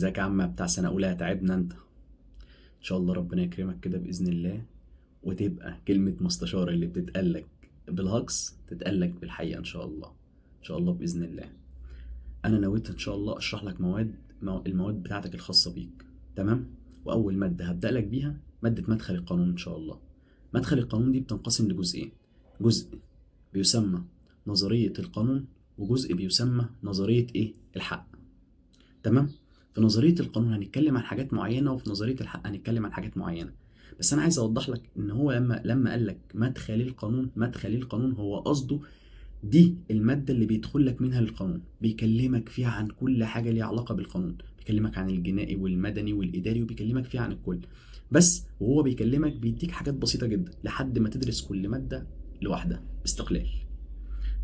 ازيك يا عم بتاع سنة أولى؟ تعبنا انت. ان شاء الله ربنا يكرمك كده بإذن الله، وتبقى كلمة مستشار اللي بتتقالك بالهجص تتقالك بالحقيقة ان شاء الله. ان شاء الله بإذن الله. انا نويت ان شاء الله اشرح لك مواد المواد بتاعتك الخاصة بيك، تمام؟ واول مادة هبدأ لك بيها مادة مدخل القانون ان شاء الله. مدخل القانون دي بتنقسم لجزئين، جزء بيسمى نظرية القانون، وجزء بيسمى نظرية ايه؟ الحق. تمام؟ في نظرية القانون هنتكلم عن حاجات معينة، وفي نظرية الحق هنتكلم عن حاجات معينة. بس أنا عايز أوضح لك إن هو لما قال لك مدخل القانون، مدخل القانون هو قصده دي المادة اللي بيدخل لك منها القانون، بيكلمك فيها عن كل حاجة ليها علاقة بالقانون، بيكلمك عن الجنائي والمدني والإداري، وبيكلمك فيها عن الكل. بس وهو بيكلمك بيديك حاجات بسيطة جدا لحد ما تدرس كل مادة لوحدها باستقلال.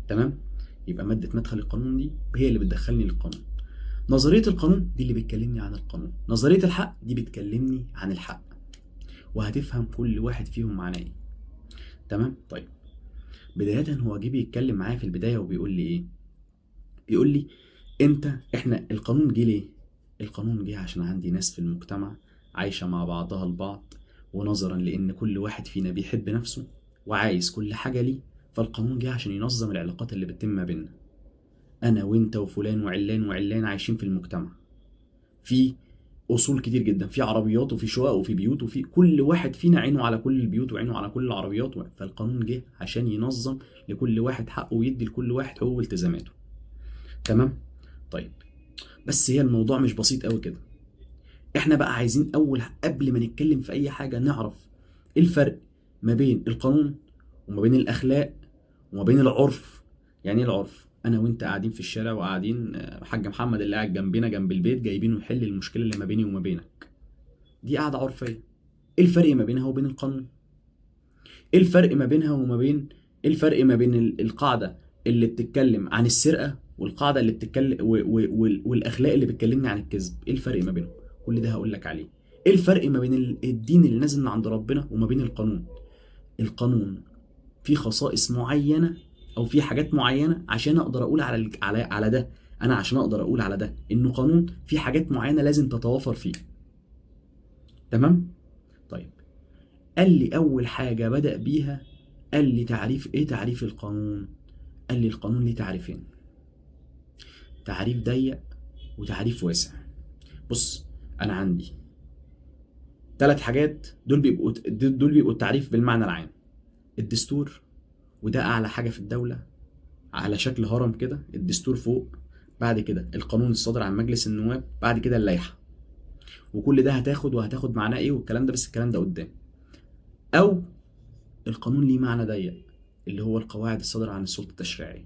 تمام؟ يبقى مادة مدخل القانون دي هي اللي بتدخلني للقانون. نظرية القانون دي اللي بتكلمني عن القانون، نظرية الحق دي بتكلمني عن الحق، وهتفهم كل واحد فيهم معناه ايه. تمام؟ طيب بداية هو جه بيتكلم معايا في البداية وبيقول لي ايه؟ بيقول لي احنا القانون جه ليه؟ القانون جه عشان عندي ناس في المجتمع عايشة مع بعضها البعض، ونظرا لان كل واحد فينا بيحب نفسه وعايز كل حاجة ليه، فالقانون جه عشان ينظم العلاقات اللي بتتم ما بيننا. انا وانت وفلان وعلان وعلان عايشين في المجتمع، في اصول كتير جدا، في عربيات وفي شقق وفي بيوت، وفي كل واحد فينا عينه على كل البيوت وعينه على كل العربيات. فالقانون جه عشان ينظم لكل واحد حقه ويدي لكل واحد حقوقه والتزاماته. تمام؟ طيب بس هي الموضوع مش بسيط قوي كده. احنا بقى عايزين اول قبل ما نتكلم في اي حاجة نعرف ايه الفرق ما بين القانون وما بين الاخلاق وما بين العرف. يعني ايه العرف؟ انا وانت قاعدين في الشارع وقاعدين، حاج محمد اللي قاعد جنبنا جنب البيت جايبينه يحل المشكلة اللي ما بيني وما بينك، دي قاعدة عرفية. ايه الفرق ما بينها وبين القانون؟ ايه الفرق ما بينها وما بين ايه الفرق ما بين القاعدة اللي بتتكلم عن السرقة والقاعدة اللي بتتكلم والاخلاق اللي بتكلمني عن الكذب؟ ايه الفرق ما بينهم؟ كل ده هقول لك عليه. ايه الفرق ما بين الدين اللي نازل من عند ربنا وما بين القانون؟ القانون فيه خصائص معينة او في حاجات معينة عشان اقدر اقول على على ده، انا عشان اقدر اقول على ده انه قانون في حاجات معينة لازم تتوافر فيه. تمام؟ طيب قال لي اول حاجة بدأ بيها، قال لي تعريف ايه تعريف القانون؟ قال لي القانون ليه تعريفين، تعريف ضيق وتعريف واسع. بص انا عندي 3 حاجات دول بيبقوا التعريف بالمعنى العام. الدستور، وده اعلى حاجة في الدولة على شكل هرم كده، الدستور فوق، بعد كده القانون الصادر عن مجلس النواب، بعد كده اللائحة. وكل ده هتاخد وهتاخد معناه ايه والكلام ده، بس الكلام ده قدام. او القانون ليه معنى ضيق اللي هو القواعد الصادرة عن السلطة التشريعية.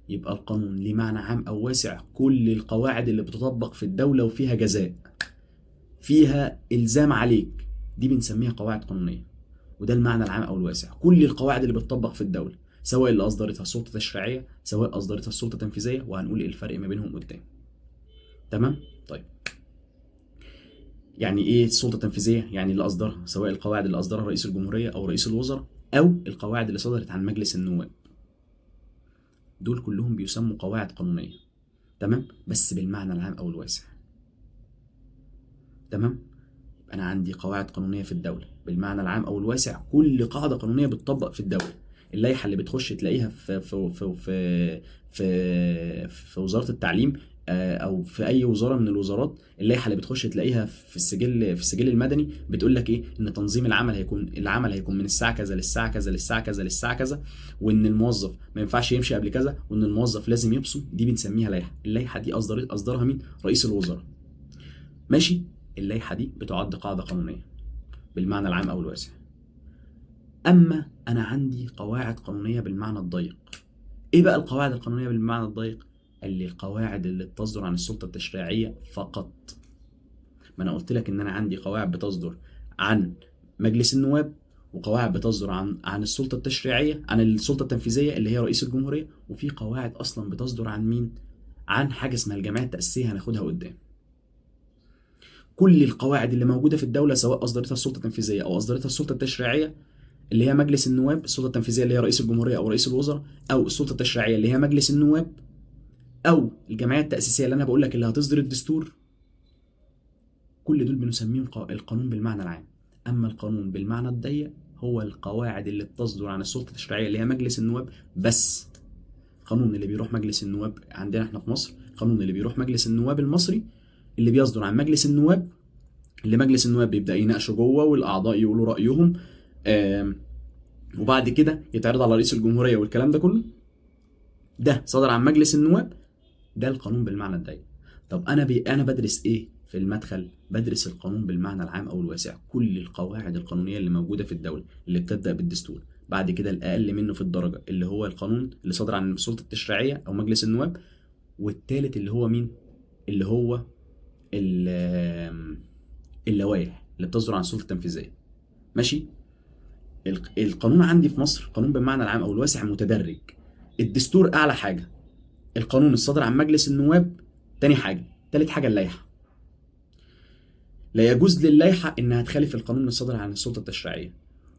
يبقى القانون ليه معنى عام او واسع، كل القواعد اللي بتطبق في الدولة وفيها جزاء، فيها الزام عليك، دي بنسميها قواعد قانونية. وده المعنى العام او الواسع، كل القواعد اللي بتطبق في الدولة، سواء اللي اصدرتها السلطة التشريعية، سواء اصدرتها السلطة التنفيذية، وهنقول ايه الفرق ما بينهم قدام. تمام؟ طيب يعني ايه السلطة التنفيذية؟ يعني اللي اصدرها، سواء القواعد اللي اصدرها رئيس الجمهورية او رئيس الوزراء، او القواعد اللي صدرت عن مجلس النواب، دول كلهم بيسموا قواعد قانونية. تمام؟ بس بالمعنى العام او الواسع. تمام؟ انا عندي قواعد قانونية في الدولة بالمعنى العام او الواسع، كل قاعدة قانونية بتطبق في الدولة. اللائحة اللي بتخش تلاقيها في في في في في, في وزارة التعليم، او في اي وزارة من الوزارات، اللائحة اللي بتخش تلاقيها في السجل المدني بتقول لك ايه؟ ان تنظيم العمل هيكون، العمل هيكون من الساعة كذا للساعة كذا للساعة كذا للساعة كذا، وان الموظف ما ينفعش يمشي قبل كذا، وان الموظف لازم يبصم. دي بنسميها لائحة. اللائحة دي اصدرها مين؟ رئيس الوزراء. ماشي؟ اللائحة دي بتعد قاعدة قانونية بالمعنى العام او الواسع. اما انا عندي قواعد قانونية بالمعنى الضيق. ايه بقى القواعد القانونية بالمعنى الضيق؟ قال لي القواعد اللي بتصدر عن السلطة التشريعية فقط. ما انا قلت لك ان انا عندي قواعد بتصدر عن مجلس النواب، وقواعد بتصدر عن السلطة التشريعية، عن السلطة التنفيذية اللي هي رئيس الجمهورية، وفي قواعد اصلا بتصدر عن مين؟ عن حاجة اسمها الجمعية التاسيسية هناخدها قدام. كل القواعد اللي موجودة في الدولة سواء اصدرتها السلطة التنفيذية او اصدرتها السلطة التشريعية اللي هي مجلس النواب، السلطة التنفيذية اللي هي رئيس الجمهورية او رئيس الوزراء، او السلطة التشريعية اللي هي مجلس النواب، او الجمعية التاسيسية اللي انا بقول لك اللي هتصدر الدستور، كل دول بنسميهم القانون بالمعنى العام. اما القانون بالمعنى الضيق هو القواعد اللي بتصدر عن السلطة التشريعية اللي هي مجلس النواب بس. القانون اللي بيروح مجلس النواب عندنا احنا في مصر، القانون اللي بيروح مجلس النواب المصري اللي بيصدر عن مجلس النواب، اللي مجلس النواب بيبدأ يناقشه جوه والاعضاء يقولوا رأيهم، وبعد كده يتعرض على رئيس الجمهورية والكلام ده كله، ده صدر عن مجلس النواب، ده القانون بالمعنى الضيق. طب انا بدرس ايه في المدخل؟ بدرس القانون بالمعنى العام او الواسع، كل القواعد القانونية اللي موجودة في الدولة اللي بتبدا بالدستور، بعد كده الاقل منه في الدرجة اللي هو القانون اللي صدر عن السلطة التشريعية او مجلس النواب، والثالث اللي هو مين؟ اللي هو اللوائح اللي بتصدر عن السلطة التنفيذية. ماشي؟ القانون عندي في مصر قانون بالمعنى العام او الواسع متدرج. الدستور اعلى حاجة، القانون الصادر عن مجلس النواب تاني حاجة، تالت حاجة اللائحة. لا يجوز للائحه انها تخالف القانون الصادر عن السلطة التشريعية،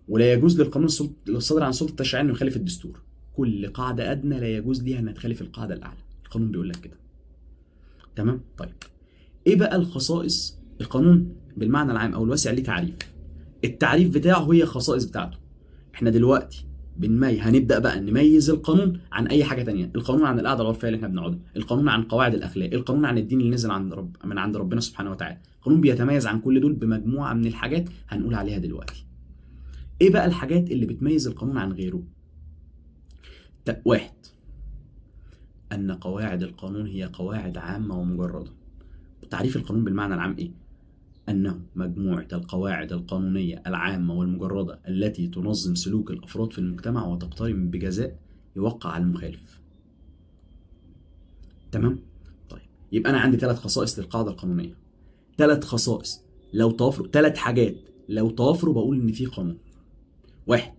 ولا يجوز للقانون الصادر عن السلطة التشريعية انه يخالف الدستور. كل قاعدة ادنى لا يجوز ليها انها تخالف القاعدة الاعلى، القانون بيقول لك كده. تمام؟ طيب ايه بقى الخصائص؟ القانون بالمعنى العام او الواسع ليه تعريف، التعريف بتاعه هي الخصائص بتاعته. احنا دلوقتي هنبدا بقى نميز القانون عن اي حاجة تانية، القانون عن القعدة العرفية اللي احنا بنقعدها، القانون عن قواعد الاخلاق، القانون عن الدين اللي نزل من عند ربنا سبحانه وتعالى. القانون بيتميز عن كل دول بمجموعه من الحاجات هنقول عليها دلوقتي. ايه بقى الحاجات اللي بتميز القانون عن غيره؟ واحد، ان قواعد القانون هي قواعد عامة ومجرده. تعريف القانون بالمعنى العام ايه؟ أنه مجموعة القواعد القانونية العامة والمجردة التي تنظم سلوك الأفراد في المجتمع وتقترن بجزاء يوقع على المخالف. تمام؟ طيب يبقى أنا عندي 3 خصائص للقاعدة القانونية، 3 خصائص لو توافروا، 3 حاجات لو توافروا بقول إن في قانون. واحد،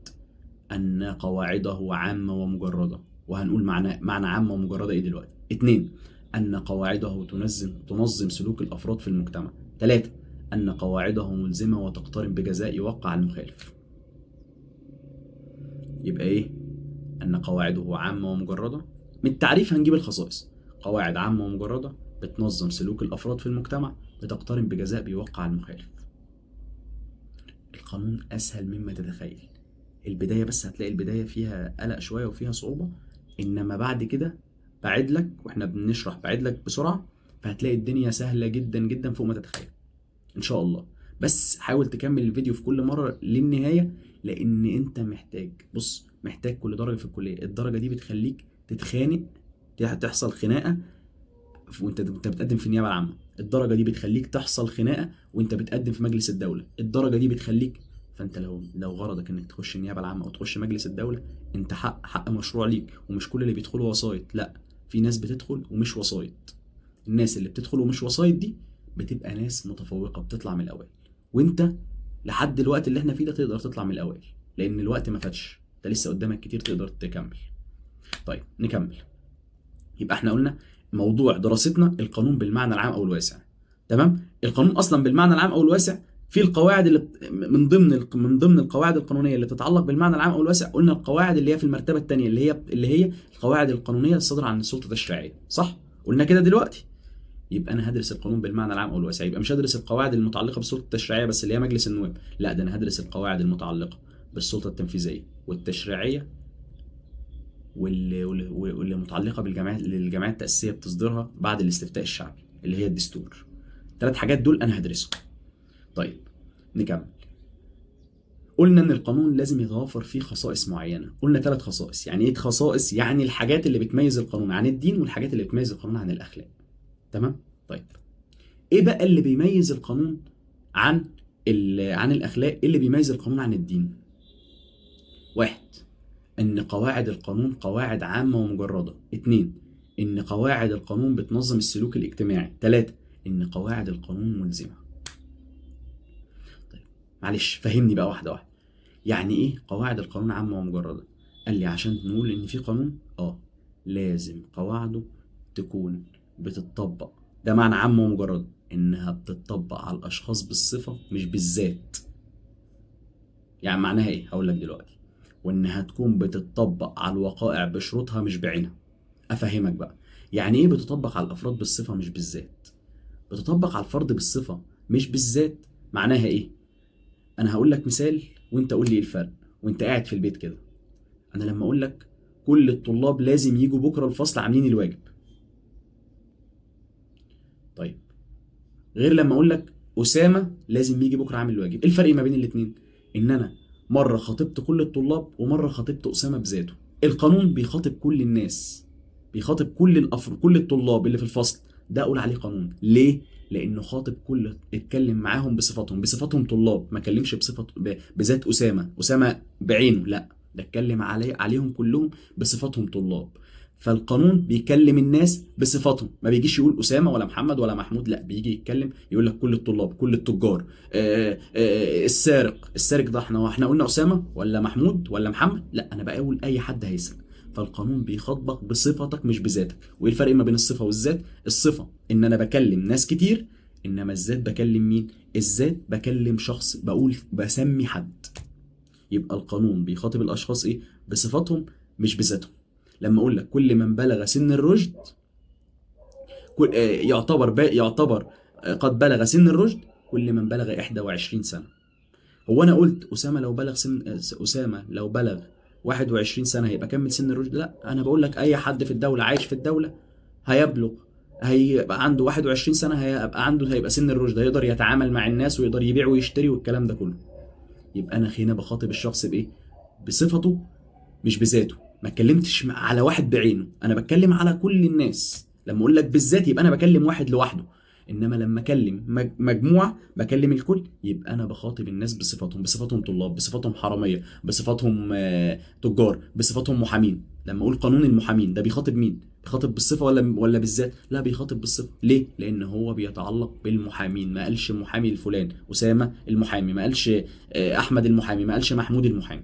أن قواعده عامة ومجردة، وهنقول معنى عامة ومجردة إيه دلوقتي. 2، أن قواعده تنظم سلوك الأفراد في المجتمع. 3، أن قواعده ملزمة وتقترن بجزاء يوقع على المخالف. يبقى إيه؟ أن قواعده عامة ومجردة. من التعريف هنجيب الخصائص: قواعد عامة ومجردة بتنظم سلوك الأفراد في المجتمع، بتقترن بجزاء بيوقع على المخالف. القانون أسهل مما تتخيل. البداية بس هتلاقي البداية فيها قلق شوية وفيها صعوبة، إنما بعد كده بعد لك، وإحنا بنشرح بعد لك بسرعة، فهتلاقي الدنيا سهلة جدا جدا فوق ما تتخيل ان شاء الله. بس حاول تكمل الفيديو في كل مرة للنهاية، لان انت محتاج، بص، محتاج كل درجه في الكلية. الدرجة دي بتخليك تتخانق، تحصل خناقه وانت بتقدم في النيابة العامة. الدرجة دي بتخليك تحصل خناقه وانت بتقدم في مجلس الدولة. الدرجة دي بتخليك، فانت لو غرضك انك تخش النيابة العامة او تخش مجلس الدولة، انت حق مشروع ليك. ومش كل اللي بيدخلوا وسايط، لا، في ناس بتدخل ومش وسايط. الناس اللي بتدخل ومش وسايط دي بتبقى ناس متفوقة، بتطلع من الأوائل. وانت لحد الوقت اللي احنا فيه ده تقدر تطلع من الأوائل، لأن الوقت ما فاتش، انت لسه قدامك كتير تقدر تكمل. طيب نكمل. يبقى احنا قلنا موضوع دراستنا القانون بالمعنى العام أو الواسع. تمام؟ القانون أصلا بالمعنى العام أو الواسع في القواعد اللي من ضمن القواعد القانونية اللي بتتعلق بالمعنى العام أو الواسع، قلنا القواعد اللي هي في المرتبة الثانية اللي هي القواعد القانونية الصادرة عن السلطة التشريعية، صح؟ قلنا كده دلوقتي. يبقى انا هدرس القانون بالمعنى العام او الواسع، يبقى مش هدرس القواعد المتعلقة بالسلطة التشريعية بس اللي هي مجلس النواب، لا، ده انا هدرس القواعد المتعلقة بالسلطة التنفيذية والتشريعيه واللي متعلقه بالجمعيات اللي الجمعيات التاسيسية بتصدرها بعد الاستفتاء الشعبي اللي هي الدستور. 3 حاجات دول انا هدرسهم. طيب نكمل. قلنا ان القانون لازم يتوافر فيه خصائص معينة، قلنا 3 خصائص. يعني ايه خصائص؟ يعني الحاجات اللي بتميز القانون عن الدين، والحاجات اللي بتميز القانون عن الاخلاق. تمام؟ طيب ايه بقى اللي بيميز القانون عن الاخلاق؟ ايه اللي بيميز القانون عن الدين؟ 1، ان قواعد القانون قواعد عامة ومجردة. 2، ان قواعد القانون بتنظم السلوك الاجتماعي. 3، ان قواعد القانون ملزمة. طيب معلش فهمني بقى واحدة واحدة، يعني ايه قواعد القانون عامة ومجردة؟ قال لي عشان نقول ان في قانون لازم قواعده تكون بتطبق، ده معنى عامة ومجردة، انها بتطبق على الاشخاص بالصفة مش بالذات. يعني معناها ايه؟ هقول لك دلوقتي. وانها تكون بتطبق على الوقائع بشروطها مش بعينها. افهمك بقى يعني ايه بتطبق على الافراد بالصفة مش بالذات. بتطبق على الفرد بالصفة، مش بالذات معناها ايه؟ انا هقول لك مثال وانت قول لي ايه الفرق وانت قاعد في البيت كده. انا لما اقول لك كل الطلاب لازم يجوا بكره الفصل عاملين الواجب، طيب غير لما اقول لك اسامة لازم يجي بكره عامل الواجب. ايه الفرق ما بين الاثنين؟ ان انا مرة خاطبت كل الطلاب ومرة خاطبت اسامة بذاته. القانون بيخاطب كل الناس، بيخاطب كل الطلاب اللي في الفصل، ده اقول عليه قانون. ليه؟ لانه خاطب كل، اتكلم معاهم بصفتهم، بصفتهم طلاب، ما كلمش بصفة بذات اسامة، اسامة بعينه، لا ده اتكلم عليهم كلهم بصفتهم طلاب. فالقانون بيكلم الناس بصفتهم، ما بيجيش يقول اسامة ولا محمد ولا محمود، لا بيجي يتكلم يقول لك كل الطلاب، كل التجار، السارق، السارق ده احنا قلنا اسامة ولا محمود ولا محمد؟ لا انا بقول اي حد هيسرق. فالقانون بيخاطبك بصفتك مش بذاتك. وايه الفرق ما بين الصفة والذات؟ الصفة ان انا بكلم ناس كتير، انما الذات بكلم مين؟ الذات بكلم شخص، بقول بسمي حد. يبقى القانون بيخاطب الاشخاص ايه؟ بصفتهم مش بذاتهم. لما اقول لك كل من بلغ سن الرشد، كل يعتبر قد بلغ سن الرشد كل من بلغ 21 سنة. هو انا قلت اسامة لو بلغ سن، اسامة لو بلغ 21 سنة هيبقى كمل سن الرشد؟ لا، انا بقول لك اي حد في الدولة عايش في الدولة هيبلغ، هيبقى عنده 21 سنة، هيبقى عنده، هيبقى سن الرشد، هيقدر يتعامل مع الناس ويقدر يبيع ويشتري والكلام ده كله. يبقى انا هنا بخاطب الشخص بايه؟ بصفته مش بذاته. ما اتكلمتش على واحد بعينه، انا بتكلم على كل الناس. لما اقول لك بالذات يبقى انا بكلم واحد لوحده، انما لما اكلم مجموعة بكلم الكل، يبقى انا بخاطب الناس بصفتهم، بصفتهم طلاب، بصفتهم حرامية، بصفتهم تجار، بصفتهم محامين. لما اقول قانون المحامين ده بيخاطب مين؟ بيخاطب بالصفة ولا بالذات؟ لا بيخاطب بالصفة. ليه؟ لان هو بيتعلق بالمحامين، ما قالش محامي الفلان اسامة المحامي، ما قالش احمد المحامي، ما قالش محمود المحامي.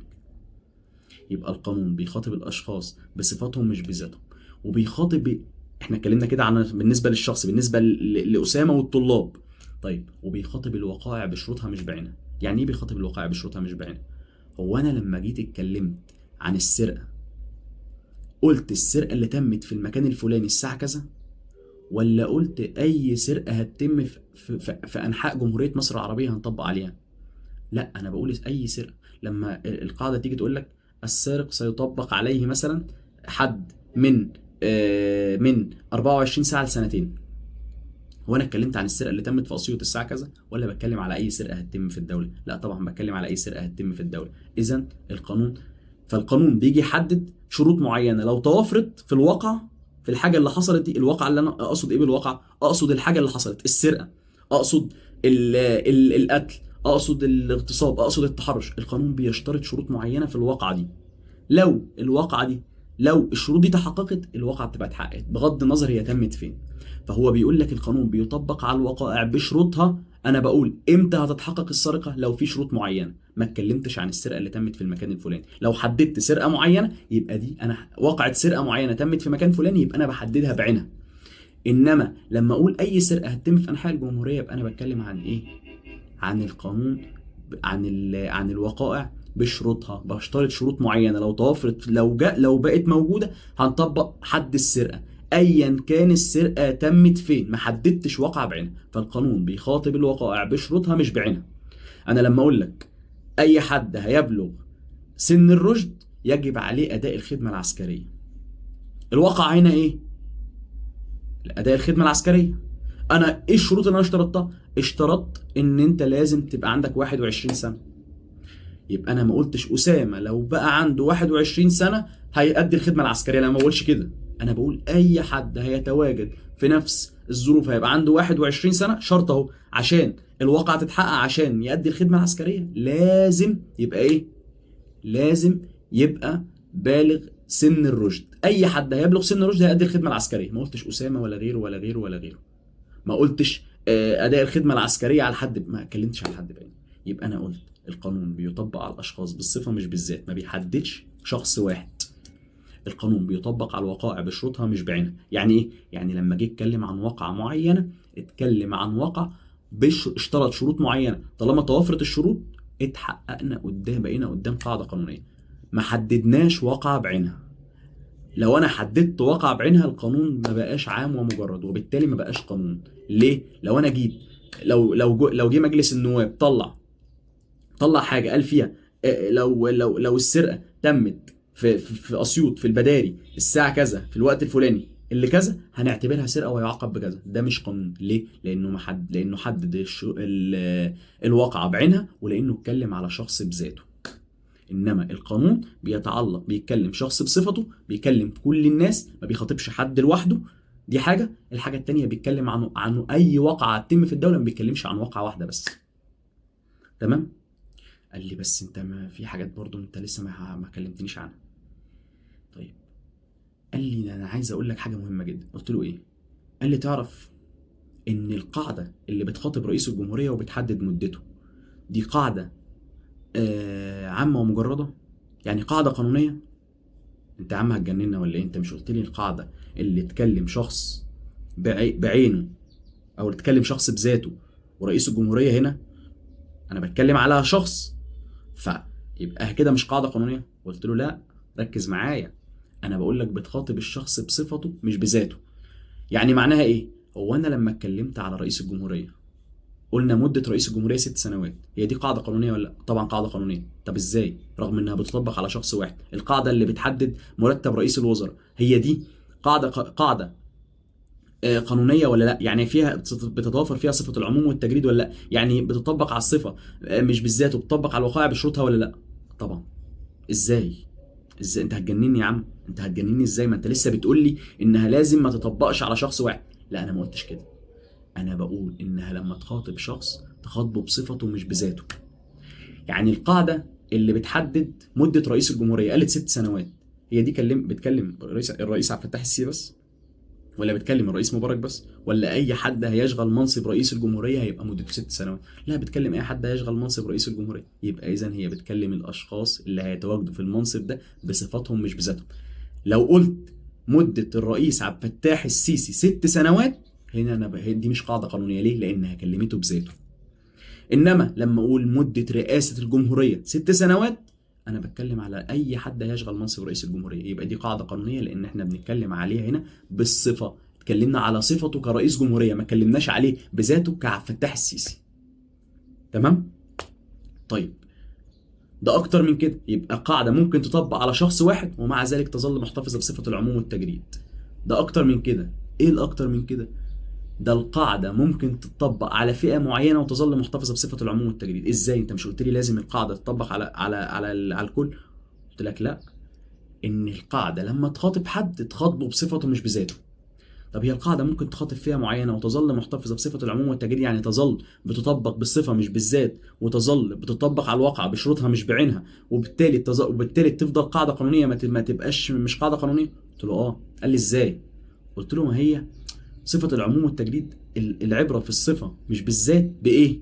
يبقى القانون بيخاطب الاشخاص بصفاتهم مش بذاتهم. وبيخاطب، احنا اتكلمنا كده عن بالنسبة للشخص، بالنسبة لاسامة والطلاب. طيب وبيخاطب الوقائع بشروطها مش بعينها. يعني ايه بيخاطب الوقائع بشروطها مش بعينها؟ هو انا لما جيت اتكلمت عن السرقة قلت السرقة اللي تمت في المكان الفلاني الساعة كذا، ولا قلت اي سرقه هتتم في انحاء جمهورية مصر العربية هنطبق عليها؟ لا انا بقول اي سرقه. لما القاعدة تيجي تقول لك السارق سيطبق عليه مثلا حد من 24 ساعة لسنتين، هو انا اتكلمت عن السرقة اللي تمت في اسيوط الساعة كذا، ولا بتكلم على اي سرقه هتتم في الدولة؟ لا طبعا بتكلم على اي سرقه هتتم في الدولة. اذا القانون، فالقانون بيجي يحدد شروط معينة لو توافرت في الواقع، في الحاجة اللي حصلت دي. الواقع اللي انا اقصد ايه بالواقع؟ اقصد الحاجة اللي حصلت، السرقة، اقصد القتل، اقصد الاغتصاب، اقصد التحرش. القانون بيشترط شروط معينة في الواقعة دي، لو الواقعة دي، لو الشروط دي تحققت الواقعة بتبقى اتحققت بغض النظر هي تمت فين. فهو بيقول لك القانون بيطبق على الوقائع بشروطها. انا بقول امتى هتتحقق السرقة؟ لو في شروط معينة. ما اتكلمتش عن السرقة اللي تمت في المكان الفلاني. لو حددت سرقه معينة يبقى دي انا وقعت سرقه معينة تمت في مكان فلاني، يبقى انا بحددها بعينها. انما لما اقول اي سرقه هتتم في انحاء الجمهورية يبقى انا بتكلم عن ايه؟ عن القانون، عن الوقائع بشروطها، بشترط شروط معينة لو توافرت، لو جاء، لو بقت موجودة هنطبق حد السرقة ايا كان السرقة تمت فين، ما حددتش واقعه بعينها. فالقانون بيخاطب الوقائع بشروطها مش بعينها. انا لما اقول لك اي حد هيبلغ سن الرشد يجب عليه اداء الخدمة العسكرية، الواقع هنا ايه؟ اداء الخدمة العسكرية. انا ايه الشروط اللي انا اشترطتها؟ اشترطت ان انت لازم تبقى عندك 21 سنة. يبقى انا ما قلتش اسامة لو بقى عنده 21 سنة هيأدي الخدمة العسكرية، لا ما بقولش كده. انا بقول اي حد هيتواجد في نفس الظروف هيبقى عنده 21 سنة، شرط اهو عشان الواقعة تتحقق، عشان يأدي الخدمة العسكرية لازم يبقى ايه؟ لازم يبقى بالغ سن الرشد. اي حد هيبلغ سن الرشد هيأدي الخدمة العسكرية. ما قلتش اسامة ولا غيره ولا غيره ولا غيره. ما قلتش اداء الخدمة العسكرية على حد، ما اتكلمتش على حد بعينه. يبقى انا قلت القانون بيطبق على الاشخاص بالصفة مش بالذات، ما بيحددش شخص واحد. القانون بيطبق على الوقائع بشروطها مش بعينها. يعني ايه؟ يعني لما جه اتكلم عن واقعه معينة اتكلم عن واقع اشترط شروط معينة، طالما توافرت الشروط اتحققنا قدام، بقينا قدام قاعدة قانونية. ما حددناش واقعه بعينها. لو انا حددت واقعه بعينها القانون ما بقاش عام ومجرد، وبالتالي ما بقاش قانون. ليه؟ لو انا جيت لو جه مجلس النواب طلع حاجة قال فيها لو السرقة تمت في اسيوط في البداري الساعة كذا في الوقت الفلاني اللي كذا، هنعتبرها سرقه ويعاقب بكذا. ده مش قانون. ليه؟ لانه ما حد، لانه حدد الواقعة بعينها، ولانه اتكلم على شخص بذاته. انما القانون بيتعلق، بيتكلم شخص بصفته، بيكلم كل الناس، ما بيخاطبش حد لوحده. دي حاجة. الحاجة التانية بيتكلم عن اي واقعه تتم في الدولة، ما بيتكلمش عن واقعه واحدة بس. تمام؟ قال لي بس انت ما في حاجات برضو انت لسه ما كلمتنيش عنها. طيب قال لي انا عايز اقول لك حاجة مهمة جدا. قلت له ايه؟ قال لي تعرف ان القاعدة اللي بتخاطب رئيس الجمهورية وبتحدد مدته دي قاعدة عامة ومجرده، يعني قاعدة قانونية. انت يا عم هتجننا ولا ايه؟ انت مش قلت لي القاعدة اللي تكلم شخص بعينه او اللي تكلم شخص بذاته، ورئيس الجمهورية هنا انا بتكلم على شخص، فيبقى كده مش قاعدة قانونية؟ قلت له لا، ركز معايا، انا بقول لك بتخاطب الشخص بصفته مش بذاته. يعني معناها ايه؟ هو انا لما اتكلمت على رئيس الجمهورية قلنا مده رئيس الجمهورية 6 سنوات، هي دي قاعدة قانونية ولا لا؟ طبعا قاعدة قانونية. طب ازاي رغم انها بتطبق على شخص واحد؟ القاعدة اللي بتحدد مرتب رئيس الوزراء هي دي قاعدة قانونية ولا لا؟ يعني فيها بتتوافر فيها صفة العموم والتجريد ولا لا؟ يعني بتطبق على الصفة مش بالذات، وبتطبق على الوقائع بشروطها ولا لا؟ طبعا. ازاي؟ ازاي انت هتجنني يا عم؟ انت هتجنني ازاي؟ ما انت لسه بتقول لي انها لازم ما تطبقش على شخص واحد. لا انا ما قلتش كده، انا بقول انها لما تخاطب شخص تخاطبه بصفته مش بذاته. يعني القاعدة اللي بتحدد مده رئيس الجمهورية قالت 6 سنوات، هي دي بتكلم الرئيس عبد الفتاح السيسي بس، ولا بتكلم الرئيس مبارك بس، ولا اي حد هيشغل منصب رئيس الجمهورية هيبقى مدته 6 سنوات؟ لا، بتكلم اي حد هيشغل منصب رئيس الجمهورية. يبقى اذا هي بتكلم الاشخاص اللي هيتواجدوا في المنصب ده بصفاتهم مش بذاتهم. لو قلت مده الرئيس عبد الفتاح السيسي 6 سنوات، هنا انا دي مش قاعدة قانونية. ليه؟ لانها كلمته بذاته. انما لما اقول مده رئاسة الجمهورية 6 سنوات، انا بتكلم على اي حد هيشغل منصب رئيس الجمهورية، يبقى دي قاعدة قانونية، لان احنا بنتكلم عليها هنا بالصفة، اتكلمنا على صفته كرئيس جمهورية، ما اتكلمناش عليه بذاته كعبد الفتاح السيسي. تمام؟ طيب ده اكتر من كده، يبقى قاعدة ممكن تطبق على شخص واحد ومع ذلك تظل محتفظة بصفة العموم والتجريد. ده اكتر من كده. ايه الاكتر من كده؟ ده القاعدة ممكن تطبق على فئة معينة وتظل محتفظة بصفة العموم والتجريد. ازاي؟ انت مش قلت لي لازم القاعدة تطبق على على على على الكل؟ قلت لك لا، ان القاعدة لما تخاطب حد تخاطبه بصفته مش بذاته. طب هي القاعدة ممكن تخاطب فئة معينة وتظل محتفظة بصفة العموم والتجريد، يعني تظل بتطبق بالصفة مش بالذات، وتظل بتطبق على الواقع بشروطها مش بعينها، وبالتالي تفضل قاعدة قانونية، ما تبقاش مش قاعدة قانونية. قلت له اه. قال لي ازاي؟ قلت له ما هي صفة العموم والتجريد العبرة في الصفة مش بالذات. بإيه؟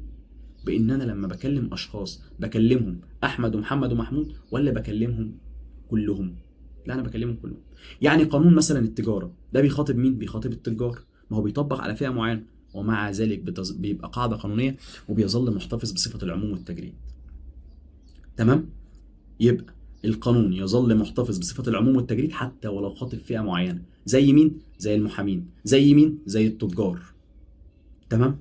بإن أنا لما بكلم أشخاص بكلمهم أحمد ومحمد ومحمود، ولا بكلمهم كلهم؟ لا، أنا بكلمهم كلهم. يعني قانون مثلا التجارة ده بيخاطب مين؟ بيخاطب التجار، ما هو بيطبق على فئة معينة، ومع ذلك بيبقى قاعدة قانونية وبيظل محتفظ بصفة العموم والتجريد. تمام؟ يبقى القانون يظل محتفظ بصفة العموم والتجريد حتى ولو خاطب فئة معينة. زي مين؟ زي المحامين. زي مين؟ زي التجار. تمام؟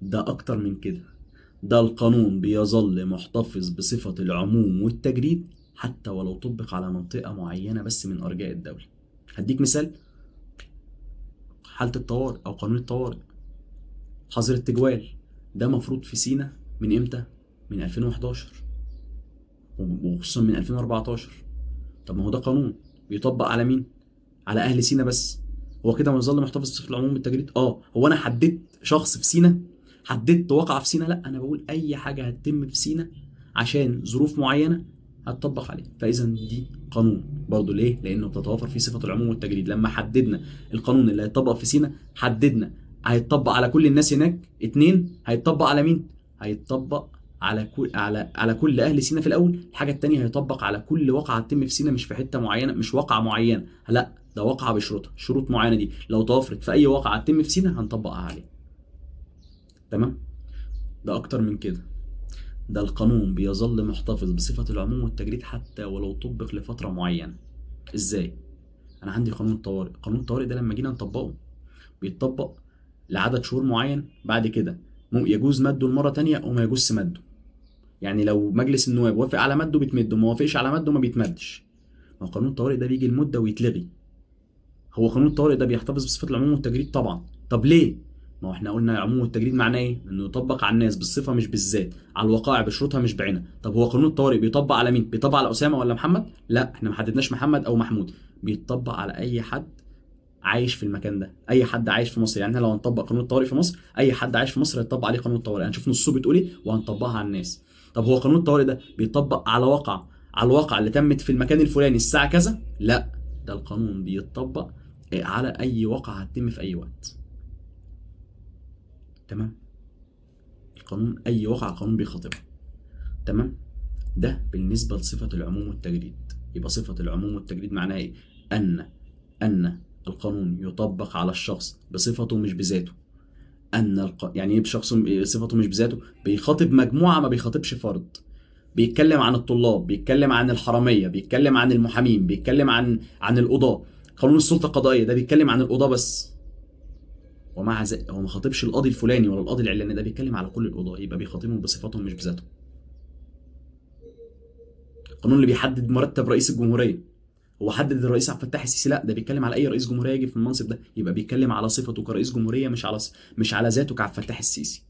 ده أكتر من كده، ده القانون بيظل محتفظ بصفة العموم والتجريد حتى ولو طبق على منطقة معينة بس من أرجاء الدولة. هديك مثال، حالة الطوارئ أو قانون الطوارئ، حظر التجوال، ده مفروض في سينا من إمتى؟ من 2011، وخصوصا من 2014. طب ما هو ده قانون بيطبق على مين؟ على اهل سينا بس. هو كده ما يظل محتفظ بصفة العموم بالتجريد؟ اه. هو انا حددت شخص في سينا؟ حددت واقعه في سينا؟ لا، انا بقول اي حاجة هتتم في سينا عشان ظروف معينة هتطبق عليه. فاذا دي قانون برضه. ليه؟ لانه بتتوافر فيه صفة العموم والتجريد. لما حددنا القانون اللي هيطبق في سينا، حددنا هيطبق على كل الناس هناك. 2، هيطبق على مين؟ هيطبق على كل على كل اهل سينا في الاول. الحاجة الثانية هيطبق على كل واقعه هتتم في سينا، مش في حتة معينة، مش واقعه معينة، لا، ده واقعه بشروطها، شروط معينة دي لو توافرت في اي واقعه هتتم في سينا هنطبقها عليه. تمام؟ ده اكتر من كده، ده القانون بيظل محتفظ بصفة العموم والتجريد حتى ولو طبق لفترة معينة. ازاي؟ انا عندي قانون الطوارئ، قانون الطوارئ ده لما جينا نطبقه بيتطبق لعدد شهور معين، بعد كده يجوز مده لمره تانية وما يجوزش مده. يعني لو مجلس النواب وافق على مده بيتمد، وما وافقش على مده ما بيتمدش. ما هو قانون الطوارئ ده بيجي المدة ويتلغي. هو قانون الطوارئ ده بيحتفظ بصفة العموم والتجريد طبعا. طب ليه؟ ما هو احنا قلنا العموم والتجريد معناه ايه؟ انه يطبق على الناس بالصفة مش بالذات، على الوقائع بشروطها مش بعينها. طب هو قانون الطوارئ بيطبق على مين؟ بيطبق على اسامة ولا محمد؟ لا، احنا ما حددناش محمد او محمود. بيطبق على اي حد عايش في المكان ده، اي حد عايش في مصر. يعني احنا لو هنطبق قانون الطوارئ في مصر، اي حد عايش في مصر هيطبق عليه قانون الطوارئ. هنشوف نصه بتقول ايه وهنطبقها على الناس. طب هو قانون الطوارئ ده بيطبق على واقع، على الواقع اللي تمت في المكان الفلاني الساعة كذا؟ لا، ده القانون بيطبق على اي واقعه هتتم في اي وقت. تمام؟ القانون اي واقع القانون بيخاطبها. تمام؟ ده بالنسبة لصفة العموم والتجريد. يبقى صفة العموم والتجريد معناها ايه؟ ان القانون يطبق على الشخص بصفته مش بذاته. يعني ايه بشخص صفته مش بذاته؟ بيخاطب مجموعة، ما بيخاطبش فرد. بيتكلم عن الطلاب، بيتكلم عن الحرامية، بيتكلم عن المحامين، بيتكلم عن القضاة. قانون السلطة القضائية ده بيتكلم عن القضاة بس، ومع ذلك هو ما خاطبش القاضي الفلاني ولا القاضي العلاني، ده بيتكلم على كل القضاة، يبقى بيخاطبهم بصفاتهم مش بذاتهم. القانون اللي بيحدد مرتب رئيس الجمهورية، هو حدد الرئيس عبد الفتاح السيسي؟ لا، ده بيتكلم على اي رئيس جمهورية يجي في المنصب ده، يبقى بيتكلم على صفته كرئيس جمهورية مش على ذاته كعبد الفتاح السيسي.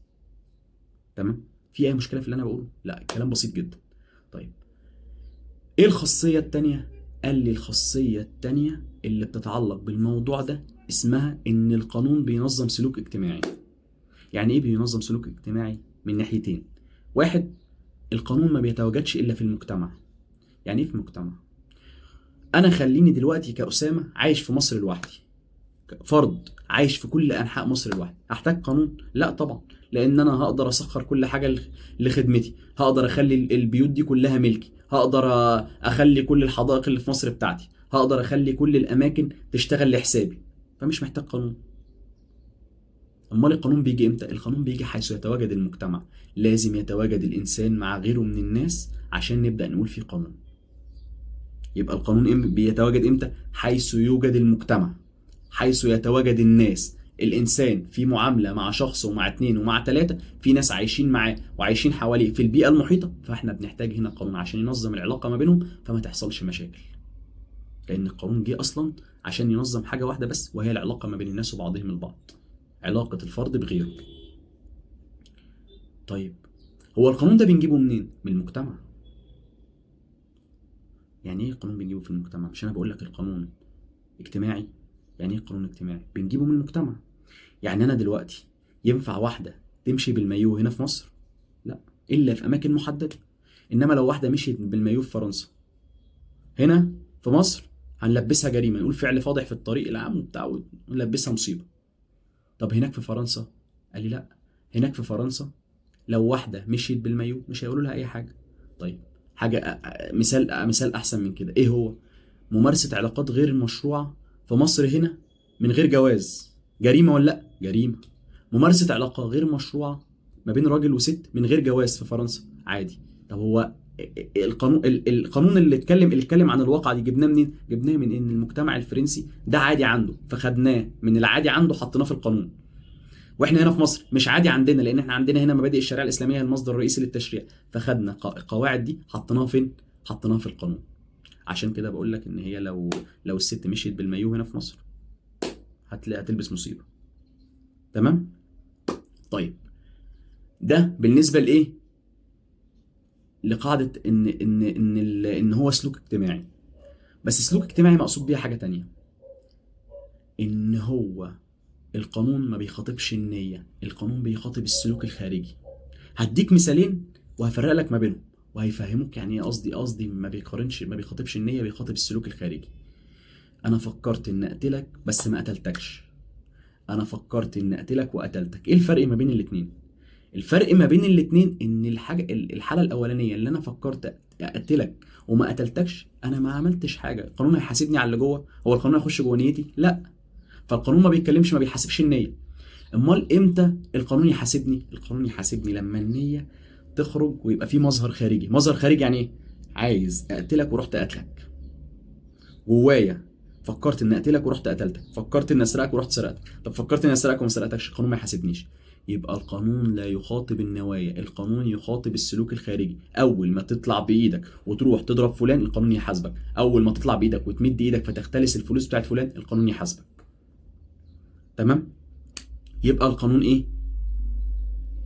تمام؟ في اي مشكلة في اللي انا بقوله؟ لا، الكلام بسيط جدا. طيب ايه الخاصية الثانية؟ قال لي الخاصية الثانية اللي بتتعلق بالموضوع ده اسمها ان القانون بينظم سلوك اجتماعي. يعني ايه بينظم سلوك اجتماعي؟ من ناحيتين. واحد، القانون ما بيتواجدش الا في المجتمع. يعني ايه في المجتمع؟ انا خليني دلوقتي كأسامة عايش في مصر لوحدي، فرد عايش في كل انحاء مصر لوحدي، احتاج قانون؟ لا طبعا، لان انا هقدر اسخر كل حاجة لخدمتي، هقدر اخلي البيوت دي كلها ملكي، هقدر اخلي كل الحدائق اللي في مصر بتاعتي، هقدر اخلي كل الاماكن تشتغل لحسابي، فمش محتاج قانون. امال القانون بيجي امتى؟ القانون بيجي حيث يتواجد المجتمع. لازم يتواجد الانسان مع غيره من الناس عشان نبدا نقول فيه قانون. يبقى القانون بيتواجد امتى؟ حيث يوجد المجتمع، حيث يتواجد الناس. الانسان في معاملة مع شخص ومع اتنين ومع تلاتة، في ناس عايشين معاه وعايشين حواليه في البيئة المحيطة، فاحنا بنحتاج هنا قانون عشان ينظم العلاقة ما بينهم فما تحصلش مشاكل. لان القانون جه اصلا عشان ينظم حاجة واحدة بس، وهي العلاقة ما بين الناس وبعضهم البعض، علاقة الفرد بغيره. طيب هو القانون ده بنجيبه منين؟ من المجتمع. يعني ايه القانون بنجيبه في المجتمع؟ مش انا بقول لك القانون اجتماعي؟ يعني ايه قانون اجتماعي؟ بنجيبه من المجتمع. يعني انا دلوقتي ينفع واحدة تمشي بالمايو هنا في مصر؟ لا، الا في اماكن محددة. انما لو واحدة مشيت بالمايو في فرنسا، هنا في مصر هنلبسها جريمة، نقول فعل فاضح في الطريق العام وبتاع، ونلبسها مصيبة. طب هناك في فرنسا؟ قال لي لا، هناك في فرنسا لو واحدة مشيت بالمايو مش هيقولوا لها اي حاجة. طيب حاجة مثال احسن من كده، ايه هو؟ ممارسة علاقات غير مشروعه في مصر هنا من غير جواز، جريمة ولا لا؟ جريمة. ممارسة علاقة غير مشروعه ما بين راجل وست من غير جواز في فرنسا عادي. طب هو القانون اللي اتكلم عن الواقعة دي جبناه منين؟ جبناه من ان المجتمع الفرنسي ده عادي عنده، فخدناه من العادي عنده حطيناه في القانون. واحنا هنا في مصر مش عادي عندنا، لان احنا عندنا هنا مبادئ الشريعة الاسلامية هي المصدر الرئيسي للتشريع، فخدنا القواعد دي حطيناها فين؟ حطيناها في القانون. عشان كده بقول لك ان هي لو الست مشيت بالمايو هنا في مصر هتلبس مصيبة. تمام؟ طيب ده بالنسبة لايه؟ لقاعدة ان ان ان ان هو سلوك اجتماعي. بس سلوك اجتماعي مقصود بيها حاجة تانية، ان هو القانون ما بيخاطبش النية، القانون بيخاطب السلوك الخارجي. هديك مثالين وهفرق لك ما بينهم وهيفهموك يعني ايه قصدي ما بيقارنش، ما بيخاطبش النية، بيخاطب السلوك الخارجي. انا فكرت ان اقتلك بس ما قتلتكش، انا فكرت ان اقتلك وقتلتك. ايه الفرق ما بين الاتنين؟ الفرق ما بين الاتنين ان الحالة الاولانية اللي انا فكرت اقتلك وما قتلتكش، انا ما عملتش حاجة، القانون هيحاسبني على اللي جوه؟ هو القانون هيخش جوه نيتي؟ لا. فالقانون ما بيتكلمش، ما بيحاسبش النية. امال امتى القانون يحاسبني؟ القانون يحاسبني لما النية تخرج ويبقى في مظهر خارجي. مظهر خارجي يعني ايه؟ عايز اقتلك ورحت قتلك. جوايا فكرت ان اقتلك ورحت قتلتك، فكرت ان اسرقك ورحت سرقتك. طب فكرت ان اسرقك وما سرقتكش، القانون ما يحاسبنيش. يبقى القانون لا يخاطب النوايا، القانون يخاطب السلوك الخارجي. اول ما تطلع بايدك وتروح تضرب فلان القانون يحاسبك، اول ما تطلع بايدك وتمد ايدك فتختلس الفلوس بتاعت فلان القانون يحاسبك. تمام؟ يبقى القانون ايه؟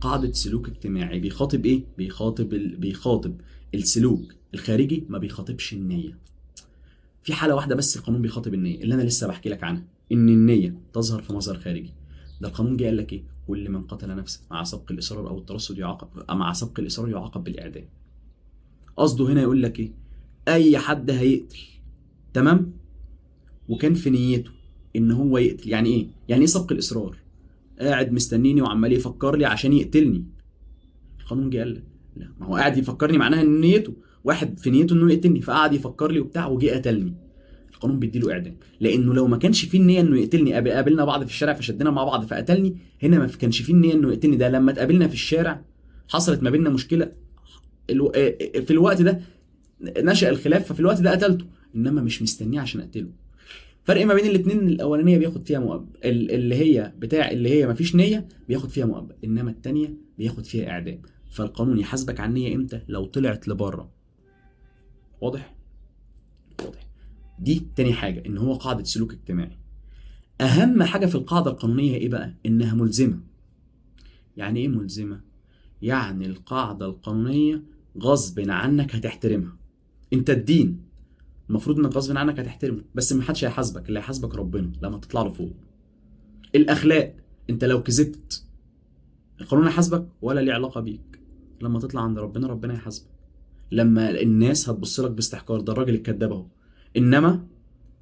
قاعدة سلوك اجتماعي. بيخاطب ايه؟ بيخاطب السلوك الخارجي، ما بيخاطبش النية. في حالة واحدة بس القانون بيخاطب النية، اللي انا لسه بحكي لك عنها، ان النية تظهر في مظهر خارجي. ده القانون جه قال لك ايه؟ كل من قتل نفسه مع سبق الاصرار او الترصد يعاقب، مع سبق الاصرار يعاقب بالاعدام. قصده هنا يقول لك ايه؟ اي حد هيقتل، تمام، وكان في نيته ان هو يقتل. يعني ايه؟ يعني ايه سبق الاصرار؟ قاعد مستنيني وعمال يفكر لي عشان يقتلني. القانون جه قال لك لا، ما هو قاعد يفكرني معناها ان نيته، واحد في نيته انه يقتلني فقعد يفكر لي وبتاع وجه قتلني، القانون بيديله اعدام. لانه لو ما كانش فيه النية انه يقتلني، قابلنا بعض في الشارع فشدنا مع بعض فقتلني، هنا ما كانش فيه النية انه يقتلني. ده لما اتقابلنا في الشارع حصلت ما بيننا مشكلة، في الوقت ده نشأ الخلاف، ففي الوقت ده قتلته، انما مش مستنيه عشان اقتله. فرق ما بين الاثنين، الاولانية بياخد فيها مؤبد، اللي هي بتاع اللي هي ما فيش نيه بياخد فيها مؤبد، انما الثانية بياخد فيها اعدام. فالقانون يحاسبك على النية امتى؟ لو طلعت لبره. واضح؟ واضح. دي تاني حاجة، ان هو قاعدة سلوك اجتماعي. اهم حاجة في القاعدة القانونية ايه بقى؟ انها ملزمة. يعني ايه ملزمة؟ يعني القاعدة القانونية غصب عنك هتحترمها. انت الدين المفروض انك غصب عنك هتحترمه، بس ما حدش هيحاسبك، اللي هيحاسبك ربنا لما تطلع له فوق. الاخلاق، انت لو كذبت القانون هيحاسبك ولا ليه علاقة بيك، لما تطلع عند ربنا ربنا يحاسبك. لما الناس هتبص لك باستحقار، ده الراجل الكذاب اهو، انما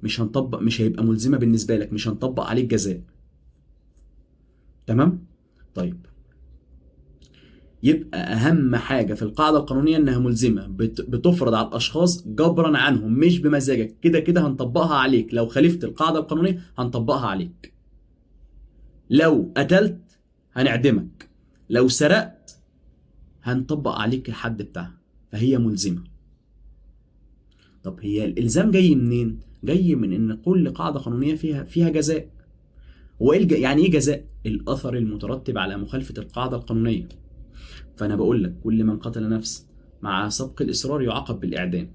مش هنطبق، مش هيبقى ملزمة بالنسبة لك، مش هنطبق عليك جزاء. تمام؟ طيب يبقى اهم حاجة في القاعدة القانونية انها ملزمة، بتفرض على الاشخاص جبرا عنهم، مش بمزاجك، كده كده هنطبقها عليك. لو خالفت القاعدة القانونية هنطبقها عليك. لو قتلت هنعدمك، لو سرقت هنطبق عليك الحد بتاعها، فهي ملزمة. طب هي الالزام جاي منين؟ جاي من ان كل قاعدة قانونية فيها جزاء. هو ايه يعني ايه جزاء؟ الاثر المترتب على مخالفة القاعدة القانونية. فانا بقول لك كل من قتل نفسا مع سبق الاصرار يعاقب بالاعدام.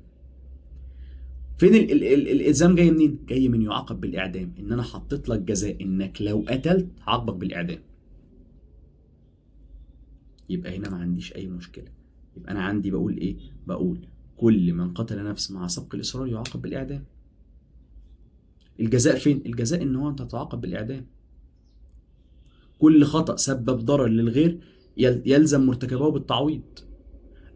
فين الالزام جاي منين؟ جاي من يعاقب بالاعدام، ان انا حطيت لك جزاء انك لو قتلت هعاقبك بالاعدام. يبقى هنا ما عنديش اي مشكلة. يبقى انا عندي بقول ايه؟ بقول كل من قتل نفسا مع سبق الاصرار يعاقب بالاعدام. الجزاء فين؟ الجزاء ان هو انت تعاقب بالاعدام. كل خطأ سبب ضرر للغير يلزم مرتكبه بالتعويض.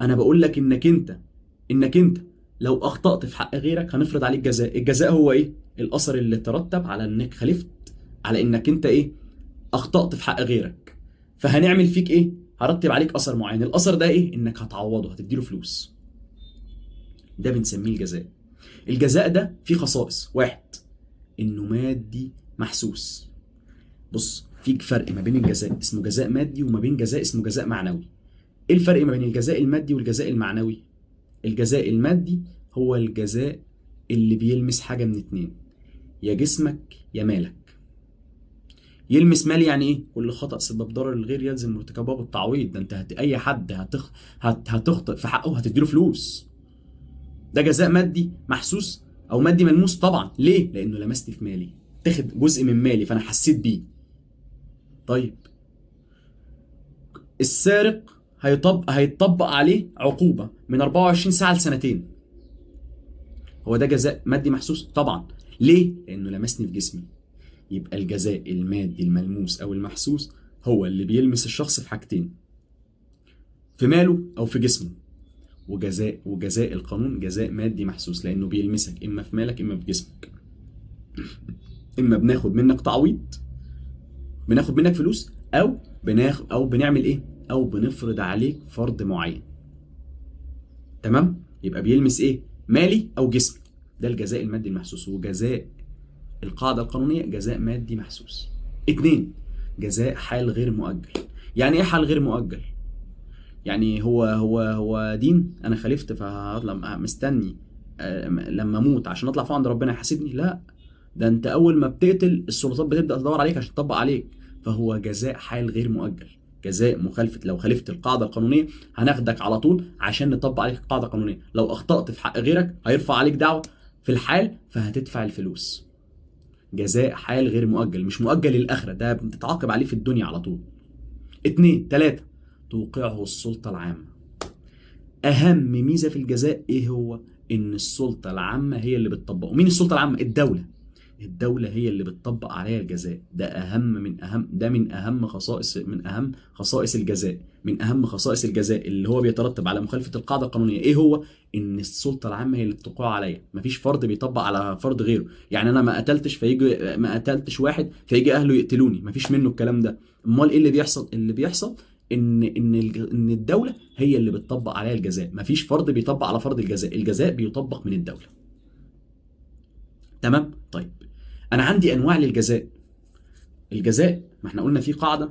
انا بقول لك انك انت لو اخطأت في حق غيرك هنفرض عليك جزاء. الجزاء هو ايه؟ الاثر اللي ترتب على انك خالفت، على انك انت ايه؟ اخطأت في حق غيرك، فهنعمل فيك ايه؟ هرتب عليك اثر معين. الاثر ده ايه؟ انك هتعوضه، هتديله فلوس. ده بنسميه الجزاء. الجزاء ده فيه خصائص. واحد، انه مادي محسوس. بص، في فرق ما بين الجزاء اسمه جزاء مادي وما بين جزاء اسمه جزاء معنوي. ايه الفرق ما بين الجزاء المادي والجزاء المعنوي؟ الجزاء المادي هو الجزاء اللي بيلمس حاجة من اتنين، يا جسمك يا مالك. يلمس مالي يعني ايه؟ كل خطأ سبب ضرر للغير يلزم مرتكبه بالتعويض. ده انت اي حد هتخطئ في حقه هتديله فلوس. ده جزاء مادي محسوس او مادي ملموس طبعا. ليه؟ لانه لمست في مالي، تاخد جزء من مالي فانا حسيت بيه. طيب السارق هيطبق عليه عقوبة من 24 ساعة لسنتين. هو ده جزاء مادي محسوس طبعا. ليه؟ لانه لمسني في جسمي. يبقى الجزاء المادي الملموس او المحسوس هو اللي بيلمس الشخص في حاجتين، في ماله او في جسمه. وجزاء القانون جزاء مادي محسوس لانه بيلمسك اما في مالك اما في جسمك. اما بناخد منك تعويض، بناخد منك فلوس، او او بنعمل ايه؟ او بنفرض عليك فرض معين. تمام؟ يبقى بيلمس ايه؟ مالي او جسمي. ده الجزاء المادي المحسوس. وجزاء القاعدة القانونية جزاء مادي محسوس. اتنين، جزاء حال غير مؤجل. يعني ايه حال غير مؤجل؟ يعني هو هو هو دين انا خالفت فهطلع مستني لما اموت عشان اطلع فوق عند ربنا يحاسبني؟ لا، ده انت اول ما بتقتل السلطات بتبدا تدور عليك عشان تطبق عليك. فهو جزاء حال غير مؤجل. جزاء مخالفة، لو خالفت القاعدة القانونية هناخدك على طول عشان نطبق عليك القاعدة القانونية. لو اخطات في حق غيرك هيرفع عليك دعوه في الحال فهتدفع الفلوس. جزاء حال غير مؤجل، مش مؤجل للاخره، ده بتتعاقب عليه في الدنيا على طول. 2 3 توقعه السلطة العامة. اهم ميزة في الجزاء ايه هو؟ ان السلطة العامة هي اللي بتطبقه. مين السلطة العامة؟ الدولة. الدولة هي اللي بتطبق عليها الجزاء. ده اهم من اهم، ده من اهم خصائص، من اهم خصائص الجزاء، من اهم خصائص الجزاء اللي هو بيترتب على مخالفة القاعدة القانونية. ايه هو؟ ان السلطة العامة هي اللي بتقع عليا، مفيش فرد بيطبق على فرد غيره. يعني انا ما قتلتش فيجي، ما قتلتش واحد فيجي اهله يقتلوني، مفيش منه الكلام ده. امال ايه اللي بيحصل؟ اللي بيحصل ان الدولة هي اللي بتطبق عليها الجزاء، مفيش فرد بيطبق على فرد الجزاء، الجزاء بيطبق من الدولة. تمام؟ طيب انا عندي انواع للجزاء. الجزاء ما احنا قلنا فيه قاعدة،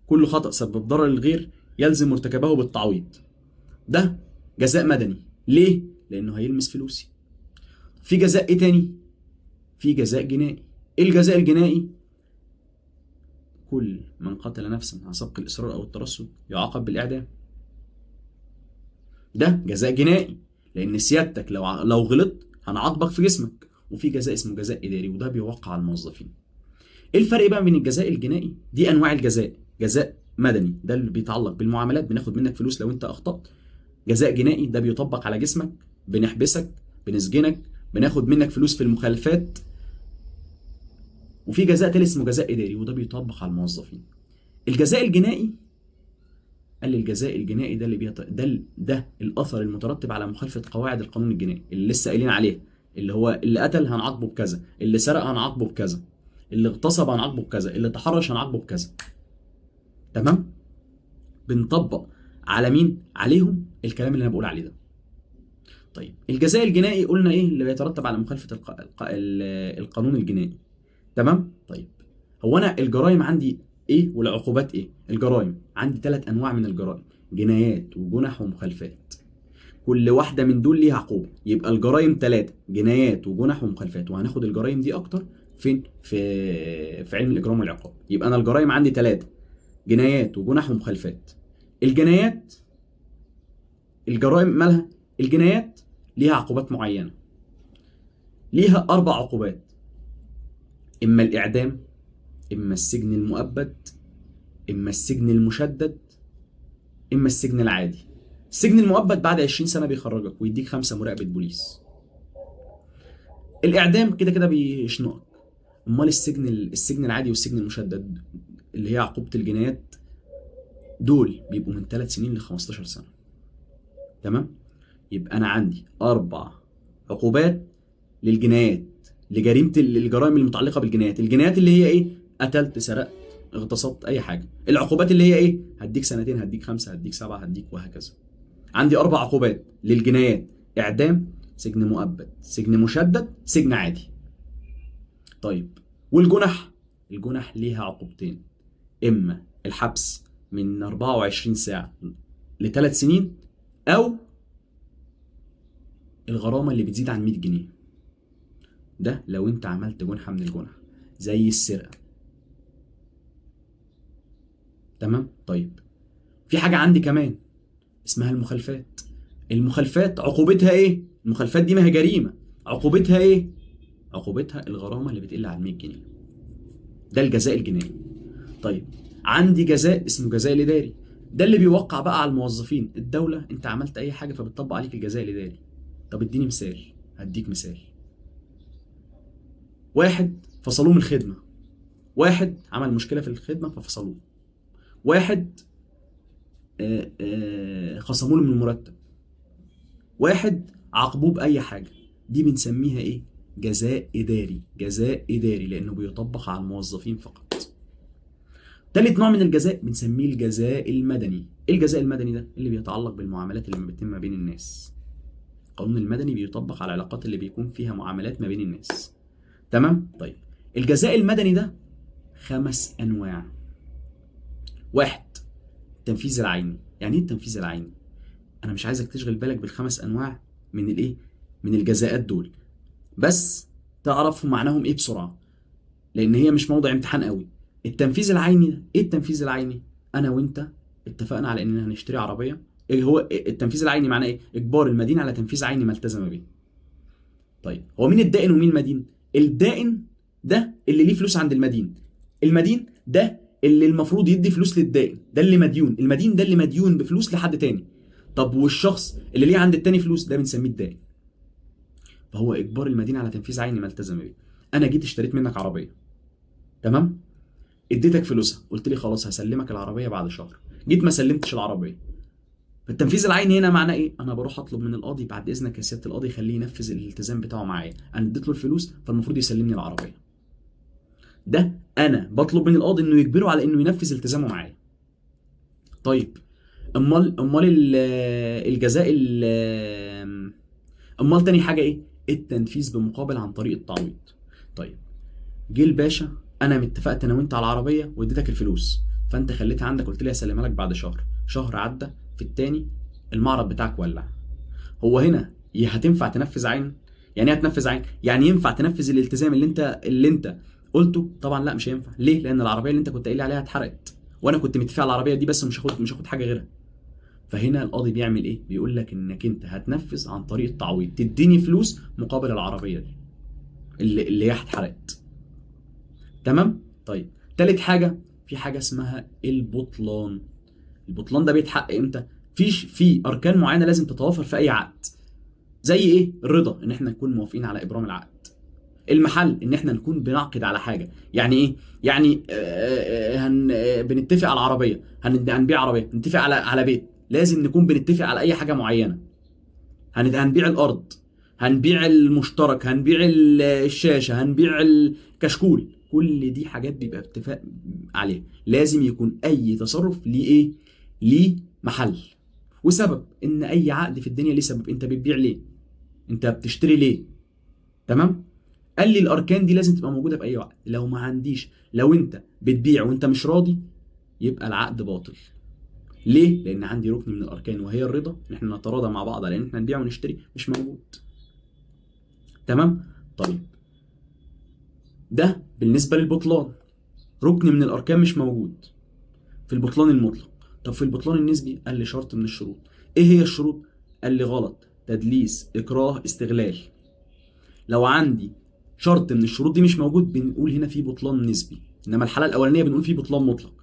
كل خطأ سبب ضرر للغير يلزم مرتكبه بالتعويض. ده جزاء مدني. ليه؟ لانه هيلمس فلوسي. في جزاء ايه تاني؟ في جزاء جنائي. ايه الجزاء الجنائي؟ كل من قتل نفسا على سبق الاصرار او الترصد يعاقب بالاعدام. ده جزاء جنائي، لان سيادتك لو غلطت هنعاقبك في جسمك. وفي جزاء اسمه جزاء اداري، وده بيوقع على الموظفين. ايه الفرق بقى بين الجزاء الجنائي؟ دي انواع الجزاء. جزاء مدني ده اللي بيتعلق بالمعاملات، بناخد منك فلوس لو انت اخطأت. جزاء جنائي ده بيطبق على جسمك، بنحبسك، بنسجنك، بناخد منك فلوس في المخالفات. وفي جزاء تالت اسمه جزاء اداري، وده بيطبق على الموظفين. الجزاء الجنائي قال لي الجزاء الجنائي ده اللي ده الاثر المترتب على مخالفة قواعد القانون الجنائي اللي لسه قايلين عليها، اللي هو اللي قتل هنعاقبه بكذا، اللي سرق هنعاقبه بكذا، اللي اغتصب هنعاقبه بكذا، اللي تحرش هنعاقبه بكذا. تمام؟ بنطبق على مين؟ عليهم الكلام اللي انا بقول عليه ده. طيب الجزاء الجنائي قلنا ايه اللي بيترتب على مخالفة القانون الجنائي. تمام؟ طيب هو انا الجرائم عندي ايه والعقوبات ايه؟ الجرائم عندي 3 انواع من الجرائم، جنايات وجنح ومخالفات. كل واحدة من دول ليها عقوبه. يبقى الجرائم 3، جنايات وجنح ومخالفات، وهناخد الجرائم دي اكتر فين؟ في علم الاجرام والعقاب. يبقى انا الجرائم عندي 3، جنايات وجنح ومخالفات. الجنايات، الجرائم مالها؟ الجنايات ليها عقوبات معينة، ليها 4 عقوبات، اما الاعدام، اما السجن المؤبد، اما السجن المشدد، اما السجن العادي. السجن المؤبد بعد 20 سنة بيخرجك ويديك 5 مراقبة بوليس. الاعدام كده كده بيشنقك. امال السجن العادي والسجن المشدد اللي هي عقوبه الجنايات، دول بيبقوا من 3 سنين ل 15 سنة. تمام؟ يبقى انا عندي 4 عقوبات للجنايات، لجريمة الجرائم المتعلقة بالجنايات. الجنايات اللي هي ايه؟ قتلت، سرقت، اغتصبت، اي حاجة. العقوبات اللي هي ايه؟ هديك 2 سنين، هديك 5، هديك 7، هديك وهكذا. عندي 4 عقوبات للجنايات: اعدام، سجن مؤبد، سجن مشدد، سجن عادي. طيب والجنح؟ الجنح ليها عقوبتين، اما الحبس من 24 ساعة ل3 سنين، او الغرامة اللي بتزيد عن 100 جنيه. ده لو انت عملت جنحه من الجنح زي السرقة. تمام؟ طيب في حاجة عندي كمان اسمها المخالفات. المخالفات عقوبتها ايه؟ المخالفات دي ما هي جريمة، عقوبتها ايه؟ عقوبتها الغرامة اللي بتقل عن 100 جنيه. ده الجزاء الجنائي. طيب عندي جزاء اسمه جزاء الاداري، ده اللي بيوقع بقى على الموظفين. الدولة انت عملت اي حاجة فبتطبق عليك الجزاء الاداري. طب اديني مثال. هديك مثال. واحد فصلوه من الخدمة، واحد عمل مشكلة في الخدمة ففصلوه، واحد خصموه من المرتب، واحد عاقبوه باي حاجة. دي بنسميها ايه؟ جزاء اداري. جزاء اداري لانه بيطبق على الموظفين فقط. تالت نوع من الجزاء بنسميه الجزاء المدني. ايه الجزاء المدني ده؟ اللي بيتعلق بالمعاملات اللي بتتم ما بين الناس. القانون المدني بيطبق على العلاقات اللي بيكون فيها معاملات ما بين الناس. تمام؟ طيب الجزاء المدني ده 5 انواع. 1، التنفيذ العيني. يعني ايه التنفيذ العيني؟ انا مش عايزك تشغل بالك بال5 انواع من الايه؟ من الجزاءات دول، بس تعرفوا معناهم ايه بسرعة، لان هي مش موضع امتحان قوي. التنفيذ العيني ده ايه التنفيذ العيني؟ انا وانت اتفقنا على اننا هنشتري عربية. ايه هو التنفيذ العيني؟ معناه ايه؟ اجبار المدين على تنفيذ عيني ما التزم به. طيب هو مين الدائن ومين المدين؟ الدائن ده اللي ليه فلوس عند المدين، المدين ده اللي المفروض يدي فلوس للدائن، ده اللي مديون، المدين ده اللي مديون بفلوس لحد تاني. طب والشخص اللي ليه عند التاني فلوس ده بنسميه الدائن. فهو اجبار المدين على تنفيذ عيني ما التزم به. انا جيت اشتريت منك عربية، تمام؟ اديتك فلوسها، قلت لي خلاص هسلمك العربية بعد شهر، جيت ما سلمتش العربية. فالتنفيذ العيني هنا معناه ايه؟ انا بروح اطلب من القاضي بعد اذنك يا سيادة القاضي خليه ينفذ الالتزام بتاعه معايا، انا اديت له الفلوس فالمفروض يسلمني العربية. ده انا بطلب من القاضي انه يجبره على انه ينفذ التزامه معايا. طيب امال الجزاء، امال تاني حاجة ايه؟ التنفيذ بمقابل عن طريق التعويض. طيب جه الباشا، انا اتفقت انا وانت على العربية واديتك الفلوس، فانت خليتها عندك قلت لي هسلمها لك بعد شهر، شهر عدى، في التاني المعرض بتاعك ولع. هو هنا هتنفع تنفذ عين؟ يعني ايه هتنفذ عين؟ يعني ينفع تنفذ الالتزام اللي انت قلته؟ طبعا لا، مش هينفع. ليه؟ لان العربية اللي انت كنت قايل لي عليها اتحرقت، وانا كنت متفق على العربية دي بس، مش هاخد حاجة غيرها. فهنا القاضي بيعمل ايه؟ بيقول لك انك انت هتنفذ عن طريق التعويض، تديني فلوس مقابل العربية دي اللي هي اتحرقت. تمام؟ طيب تالت حاجة، في حاجة اسمها البطلان. البطلان ده بيتحقق امتى؟ في اركان معينة لازم تتوافر في اي عقد. زي ايه؟ الرضا، ان احنا نكون موافقين على ابرام العقد. المحل، ان احنا نكون بنعقد على حاجة. يعني ايه؟ يعني بنتفق على عربية، هنبيع عربية، نتفق على بيت، لازم نكون بنتفق على اي حاجة معينة. هنبيع الارض، هنبيع المشترك، هنبيع الشاشة، هنبيع الكشكول، كل دي حاجات بيبقى اتفاق عليها. لازم يكون اي تصرف ليه ايه؟ ليه محل وسبب. ان اي عقد في الدنيا ليه سبب، انت بتبيع ليه؟ انت بتشتري ليه؟ تمام؟ قال لي الاركان دي لازم تبقى موجودة في اي وقت. لو ما عنديش، لو انت بتبيع وانت مش راضي يبقى العقد باطل. ليه؟ لان عندي ركن من الاركان وهي الرضا، ان احنا نتراضى مع بعض على ان احنا نبيع ونشتري، مش موجود. تمام؟ طيب ده بالنسبة للبطلان، ركن من الاركان مش موجود في البطلان المطلق. طب في البطلان النسبي قال لي شرط من الشروط. ايه هي الشروط؟ قال لي غلط، تدليس، اكراه، استغلال. لو عندي شرط من الشروط دي مش موجود بنقول هنا في بطلان نسبي، انما الحالة الاولانية بنقول في بطلان مطلق.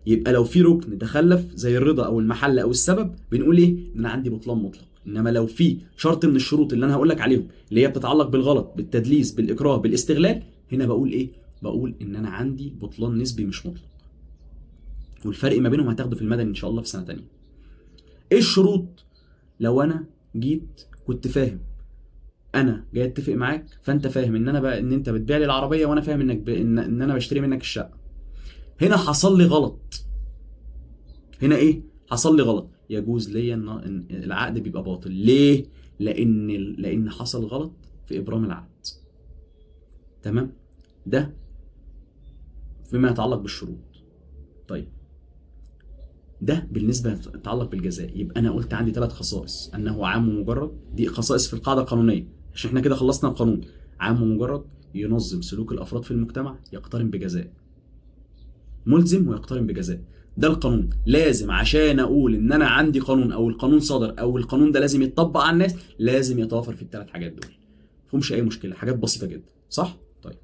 يبقى لو في ركن تخلف زي الرضا او المحل او السبب بنقول ايه؟ ان انا عندي بطلان مطلق. انما لو في شرط من الشروط اللي انا هقول لك عليهم اللي هي بتتعلق بالغلط، بالتدليس، بالاكراه، بالاستغلال، هنا بقول ايه؟ بقول ان انا عندي بطلان نسبي مش مطلق. والفرق ما بينهم هتاخده في المدني ان شاء الله في سنة تانية. ايه الشروط؟ لو انا جيت كنت فاهم انا جاي اتفق معاك، فانت فاهم ان انا بقى ان انت بتبيع لي العربية وانا فاهم انك ان انا بشتري منك الشقة. هنا حصل لي غلط. هنا ايه؟ حصل لي غلط، يجوز ليا ان العقد بيبقى باطل. ليه؟ لان حصل غلط في ابرام العقد. تمام؟ ده فيما يتعلق بالشروط. طيب ده بالنسبة يتعلق بالجزاء. يبقى انا قلت عندي 3 خصائص، انه عام ومجرد، دي خصائص في القاعدة القانونية عشان احنا كده خلصنا القانون. عام ومجرد، ينظم سلوك الافراد في المجتمع، يقترن بجزاء، ملزم ويقترن بجزاء. ده القانون. لازم عشان اقول ان انا عندي قانون او القانون صدر او القانون ده لازم يتطبق على الناس، لازم يتوافر في الثلاث حاجات دول. مفهومش اي مشكلة، حاجات بسيطة جدا، صح؟ طيب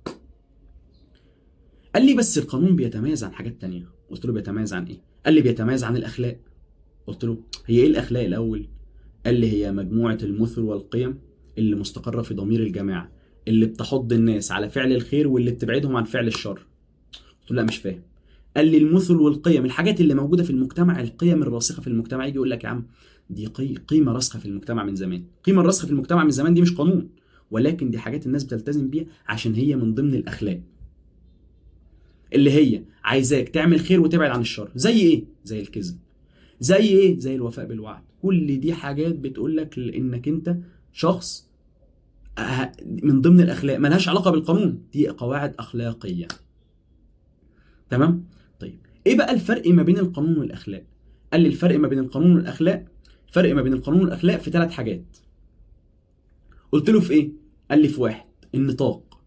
قال لي بس القانون بيتميز عن حاجات تانية. قلت له بيتميز عن ايه؟ قال لي بيتميز عن الاخلاق. قلت له هي ايه الاخلاق الاول؟ قال لي هي مجموعة المثل والقيم اللي مستقره في ضمير الجماعة، اللي بتحض الناس على فعل الخير واللي بتبعدهم عن فعل الشر. قلت له لا مش فاهم. قال لي المثل والقيم، الحاجات اللي موجودة في المجتمع، القيم الراسخة في المجتمع. يجي يقول لك يا عم دي قيمة راسخة في المجتمع من زمان. القيمة الراسخة في المجتمع من زمان دي مش قانون، ولكن دي حاجات الناس بتلتزم بيها عشان هي من ضمن الاخلاق اللي هي عايزاك تعمل خير وتبعد عن الشر. زي ايه؟ زي الكذب، زي ايه؟ زي الوفاء بالوعد. كل دي حاجات بتقول لك انك انت شخص من ضمن الاخلاق، ملهاش علاقة بالقانون، دي قواعد اخلاقية. تمام؟ طيب ايه بقى الفرق ما بين القانون والاخلاق؟ قال لي الفرق ما بين القانون والاخلاق، الفرق ما بين القانون والاخلاق في 3 حاجات. قلت له في ايه؟ قال لي في 1 النطاق.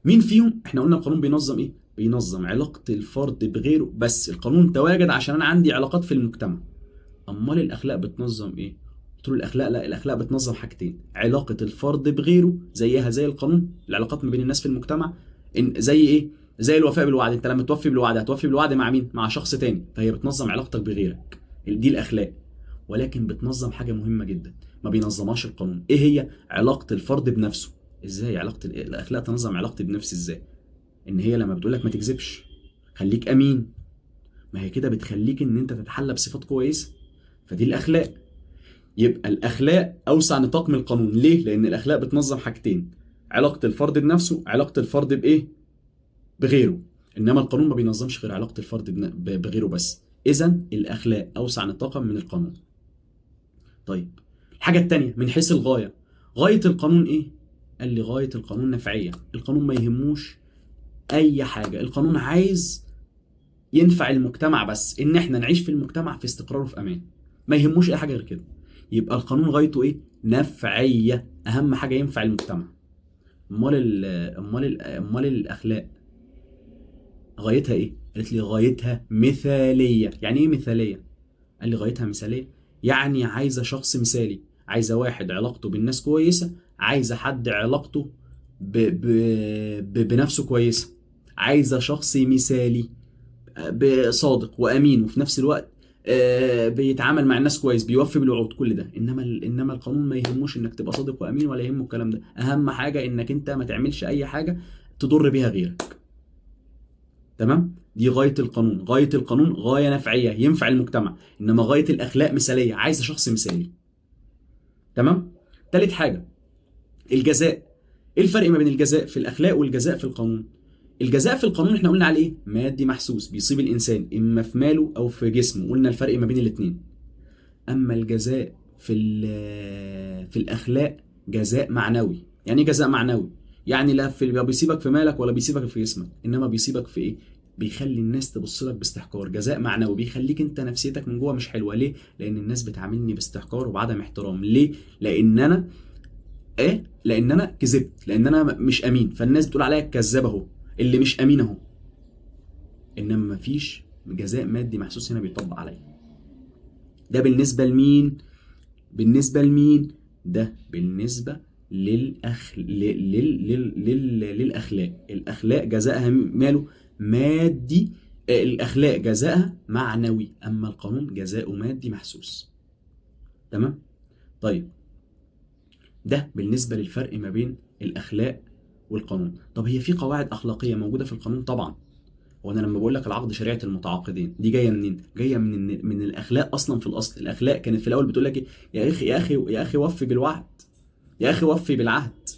مين فيهم؟ احنا قلنا القانون بينظم ايه؟ بينظم علاقة الفرد بغيره بس. القانون تواجد عشان انا عندي علاقات في المجتمع. امال الاخلاق بتنظم ايه؟ قلت له الاخلاق، لا، الاخلاق بتنظم حاجتين: علاقة الفرد بغيره زيها زي القانون، العلاقات ما بين الناس في المجتمع، إن زي ايه؟ زي الوفاء بالوعد. انت لما توفي بالوعد هتوفي بالوعد مع مين؟ مع شخص تاني، فهي بتنظم علاقتك بغيرك، دي الاخلاق. ولكن بتنظم حاجة مهمة جدا ما بينظمهاش القانون، ايه هي؟ علاقة الفرد بنفسه. ازاي علاقة الاخلاق تنظم علاقتي بنفسي ازاي؟ ان هي لما بتقولك ما تكذبش، خليك امين، ما هي كده بتخليك ان انت تتحلى بصفات كويسة، فدي الاخلاق. يبقى الاخلاق اوسع نطاق من القانون. ليه؟ لان الاخلاق بتنظم حاجتين: علاقة الفرد بنفسه، علاقة الفرد بايه؟ بغيره. انما القانون ما بينظمش غير علاقة الفرد بغيره بس. اذا الاخلاق اوسع نطاقا من القانون. طيب الحاجة التانية من حيث الغاية، غاية القانون ايه؟ قال لي غاية القانون نفعيه. القانون ما يهموش اي حاجة، القانون عايز ينفع المجتمع بس، ان احنا نعيش في المجتمع في استقرار وفي امان، ما يهموش اي حاجة غير كده. يبقى القانون غايته ايه؟ نفعيه، اهم حاجة ينفع المجتمع. امال الاخلاق غايتها ايه؟ قالت لي غايتها مثاليه. يعني ايه مثاليه؟ قال لي غايتها مثاليه يعني عايزه شخص مثالي، عايزه واحد علاقته بالناس كويسة، عايزه حد علاقته ب ب ب بنفسه كويسة، عايزه شخص مثالي، صادق وامين، وفي نفس الوقت بيتعامل مع الناس كويس، بيوفي بالوعود، كل ده. انما القانون ما يهموش انك تبقى صادق وامين ولا يهمه الكلام ده، اهم حاجة انك انت ما تعملش اي حاجة تضر بيها غيرك. تمام؟ دي غاية القانون. غاية القانون غاية نفعيه ينفع المجتمع، انما غاية الاخلاق مثاليه، عايزه شخص مثالي. تمام؟ تالت حاجة الجزاء. ايه الفرق ما بين الجزاء في الاخلاق والجزاء في القانون؟ الجزاء في القانون احنا قلنا عليه مادي محسوس بيصيب الانسان اما في ماله او في جسمه، قلنا الفرق ما بين الاثنين. اما الجزاء في الاخلاق جزاء معنوي. يعني ايه جزاء معنوي؟ يعني لا في بيصيبك في مالك ولا بيصيبك في جسمك، انما بيصيبك في ايه؟ بيخلي الناس تبص لك باستحقار. جزاء معنوي بيخليك انت نفسيتك من جوه مش حلوة. ليه؟ لان الناس بتعاملني باستحقار وبعدم احترام. ليه؟ لان انا ايه؟ لان انا كذبت، لان انا مش امين، فالناس بتقول عليا الكذاب اهو، اللي مش امين اهو. انما مفيش جزاء مادي محسوس هنا بيطبق عليا. ده بالنسبة لمين؟ بالنسبة لمين؟ ده بالنسبة للاخلاق. الاخلاق جزاءها ماله؟ مادي. الاخلاق جزاءها معنوي، اما القانون جزاؤه مادي محسوس. تمام؟ طيب ده بالنسبة للفرق ما بين الاخلاق والقانون. طب هي في قواعد اخلاقية موجودة في القانون؟ طبعا. هو انا لما بقول لك العقد شريعة المتعاقدين، دي جاية منين؟ جاية من الاخلاق اصلا. في الاصل الاخلاق كانت في الاول بتقول لك ايه؟ يا اخي يا اخي يا اخي وفي بالوعد، يا اخي وفي بالعهد،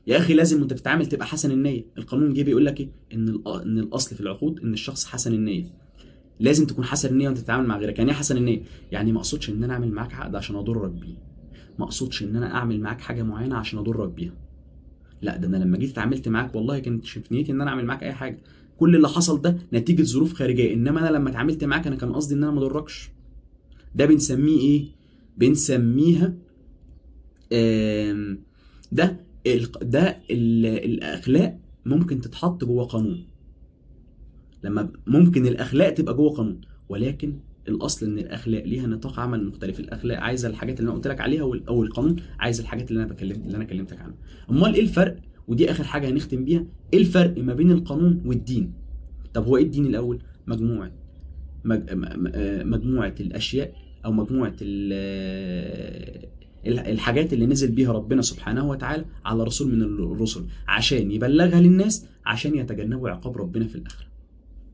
يا اخي لازم وانت بتتعامل تبقى حسن النية. القانون جه بيقول لك ايه؟ ان الاصل في العقود ان الشخص حسن النية، لازم تكون حسن النية وانت بتتعامل مع غيرك. يعني ايه حسن النية؟ يعني ما اقصدش ان انا اعمل معاك عقد عشان اضرك بيه، ما اقصدش ان انا اعمل معاك حاجة معينة عشان اضرك بيها، لا ده انا لما جيت اتعاملت معاك والله كانت في نيتي ان انا اعمل معاك اي حاجة، كل اللي حصل ده نتيجة ظروف خارجية، انما انا لما اتعاملت معاك انا كان قصدي ان انا ما اضركش. ده بنسميه ايه؟ بنسميها ده الاخلاق ممكن تتحط جوه قانون. لما ممكن الاخلاق تبقى جوه قانون، ولكن الاصل ان الاخلاق ليها نطاق عمل مختلف. الاخلاق عايزه الحاجات اللي انا قلت لك عليها، او القانون عايز الحاجات اللي انا كلمتك عنها. امال ايه الفرق؟ ودي اخر حاجة هنختم بيها. ايه الفرق ما بين القانون والدين؟ طب هو ايه الدين الاول؟ مجموعة الاشياء، او مجموعة الحاجات اللي نزل بيها ربنا سبحانه وتعالى على رسول من الرسل عشان يبلغها للناس، عشان يتجنبوا عقاب ربنا في الاخرة.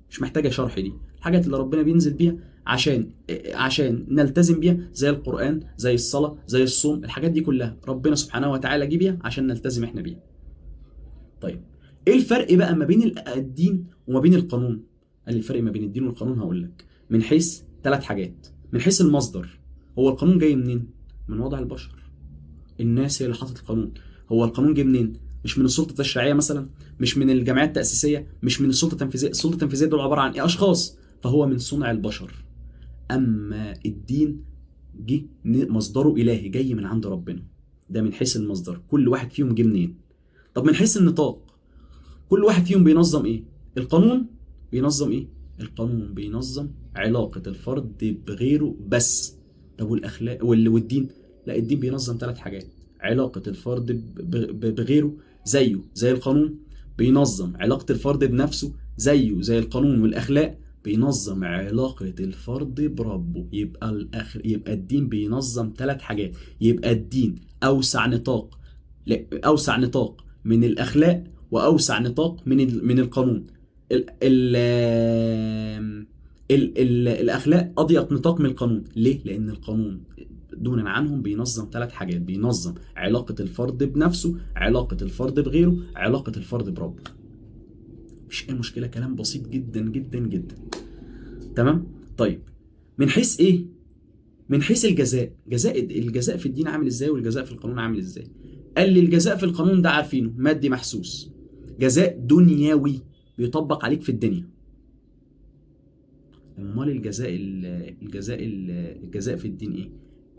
مش محتاجه شرح دي، الحاجات اللي ربنا بينزل بيها عشان نلتزم بيها، زي القرآن، زي الصلاة، زي الصوم، الحاجات دي كلها ربنا سبحانه وتعالى جه بيها عشان نلتزم احنا بيها. طيب ايه الفرق بقى ما بين الدين وما بين القانون؟ قال لي الفرق ما بين الدين والقانون هقول لك من حيث ثلاث حاجات. من حيث المصدر، هو القانون جاي منين؟ من وضع البشر، الناس هي اللي حاطت القانون. هو القانون جه منين؟ مش من السلطة التشريعية مثلا، مش من الجمعيات التاسيسية، مش من السلطة التنفيذية. السلطة التنفيذية دول عبارة عن ايه؟ اشخاص، فهو من صنع البشر. اما الدين جه مصدره الهي، جاي من عند ربنا. ده من حيث المصدر، كل واحد فيهم جه منين. طب من حيث النطاق، كل واحد فيهم بينظم ايه؟ القانون بينظم ايه؟ القانون بينظم علاقة الفرد بغيره بس. طب والاخلاق والدين؟ لا، الدين بينظم 3 حاجات: علاقة الفرد بغيره زيه زي القانون، بينظم علاقة الفرد بنفسه زيه زي القانون والاخلاق، بينظم علاقة الفرد بربه. يبقى الاخر، يبقى الدين بينظم 3 حاجات. يبقى الدين اوسع نطاق، لا، اوسع نطاق من الاخلاق، واوسع نطاق من القانون. ال ال ال ال الاخلاق اضيق نطاق من القانون. ليه؟ لان القانون دونا عنهم بينظم 3 حاجات: بينظم علاقة الفرد بنفسه، علاقة الفرد بغيره، علاقة الفرد بربه. مفيش اي مشكلة، كلام بسيط جدا جدا جدا. تمام؟ طيب من حيث ايه؟ من حيث الجزاء. الجزاء في الدين عامل ازاي والجزاء في القانون عامل ازاي؟ قال لي الجزاء في القانون ده عارفينه، مادي محسوس، جزاء دنيوي بيطبق عليك في الدنيا. امال الجزاء في الدين ايه؟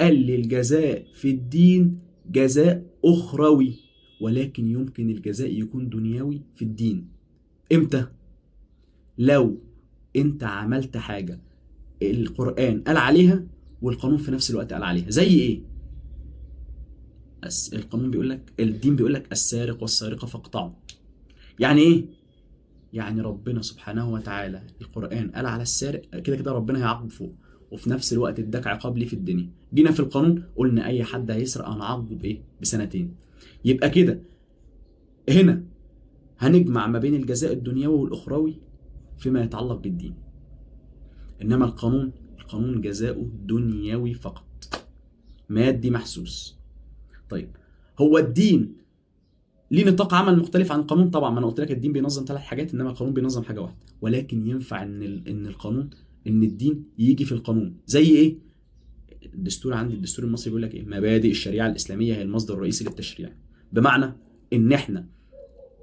قال لي الجزاء في الدين جزاء اخروي، ولكن يمكن الجزاء يكون دنيوي في الدين. امتى؟ لو انت عملت حاجة القرآن قال عليها والقانون في نفس الوقت قال عليها. زي ايه؟ القانون بيقول لك، الدين بيقول لك السارق والسارقة فاقطعوا. يعني ايه؟ يعني ربنا سبحانه وتعالى القرآن قال على السارق كده كده ربنا هيعاقبه فوق، وفي نفس الوقت اداك عقاب ليه في الدنيا. جينا في القانون قلنا اي حد هيسرق هنعاقبه بايه؟ ب2 سنين. يبقى كده هنا هنجمع ما بين الجزاء الدنيوي والاخروي فيما يتعلق بالدين. انما القانون جزاؤه دنيوي فقط، مادي محسوس. طيب هو الدين ليه نطاق عمل مختلف عن القانون؟ طبعا، ما انا قلت لك الدين بينظم 3 حاجات، انما القانون بينظم حاجة واحدة. ولكن ينفع ان القانون، ان الدين يجي في القانون. زي ايه؟ الدستور عندي، الدستور المصري بيقول لك ايه؟ مبادئ الشريعة الاسلامية هي المصدر الرئيسي للتشريع. بمعنى ان احنا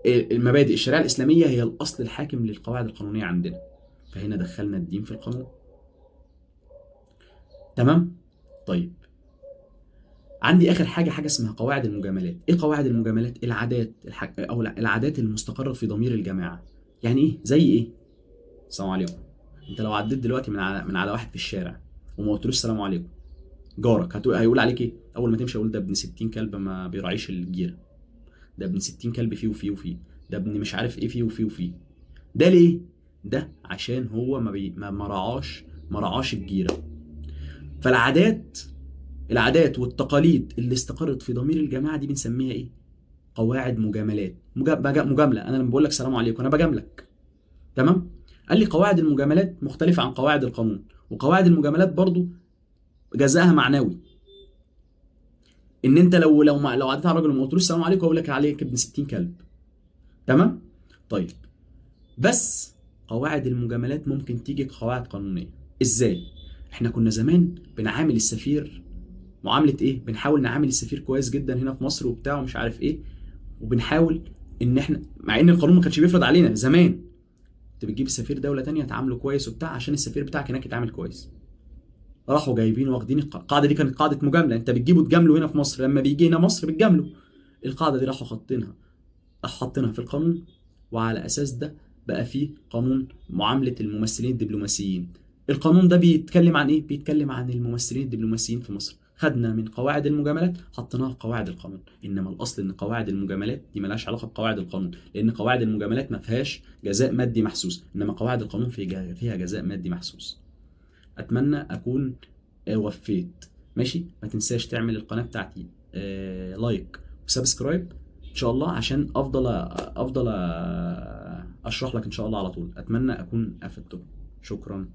المبادئ الشريعة الاسلامية هي الاصل الحاكم للقواعد القانونية عندنا، فهنا دخلنا الدين في القانون. تمام؟ طيب عندي اخر حاجة، حاجة اسمها قواعد المجاملات. ايه قواعد المجاملات؟ العادات او العادات المستقره في ضمير الجماعة. يعني ايه؟ زي ايه؟ السلام عليكم. انت لو عديت دلوقتي من على واحد في الشارع وما قلتلوش السلام عليكم، جارك هيقول عليك ايه؟ اول ما تمشي يقول ده ابن 60 كلب ما بيراعيش الجيرة، ده ابن 60 كلب فيه وفيه وفيه، ده ابن مش عارف ايه فيه وفيه وفيه. ده ليه؟ ده عشان هو ما بي... ما ما رعاش ما رعاش الجيرة. فالعادات، العادات والتقاليد اللي استقرت في ضمير الجماعة دي بنسميها ايه؟ قواعد مجاملات. مجاملة، انا لما بقول لك سلام عليكم انا بجاملك. تمام؟ قال لي قواعد المجاملات مختلفة عن قواعد القانون، وقواعد المجاملات برضو جزاها معنوي. ان انت لو لو ما لو عديت على الراجل وما قلتلوش السلام عليكم هقول لك عليك ابن 60 كلب. تمام؟ طيب بس قواعد المجاملات ممكن تيجي قواعد قانونية. ازاي؟ احنا كنا زمان بنعامل السفير معاملة ايه؟ بنحاول نعامل السفير كويس جدا هنا في مصر وبتاع ومش عارف ايه، وبنحاول ان احنا مع ان القانون ما كانش بيفرض علينا زمان، انت بتجيب سفير دولة تانية تعامله كويس وبتاع عشان السفير بتاعك هناك يتعامل كويس. راحوا جايبين واخدين القاعدة دي، كانت قاعدة مجاملة، انت بتجيبه تجامله هنا في مصر، لما بيجي هنا مصر بتجامله. القاعدة دي راحوا حاطينها في القانون، وعلى اساس ده بقى فيه قانون معاملة الممثلين الدبلوماسيين. القانون ده بيتكلم عن ايه؟ بيتكلم عن الممثلين الدبلوماسيين في مصر. خدنا من قواعد المجاملات حطيناها في قواعد القانون، انما الاصل ان قواعد المجاملات دي ملهاش علاقة بقواعد القانون، لان قواعد المجاملات ما فيهاش جزاء مادي محسوس، انما قواعد القانون فيها جزاء مادي محسوس. اتمنى اكون وفيت. ماشي، ما تنساش تعمل القناة بتاعتي like و subscribe ان شاء الله عشان افضل اشرح لك ان شاء الله على طول. اتمنى اكون افدتكم. شكرا.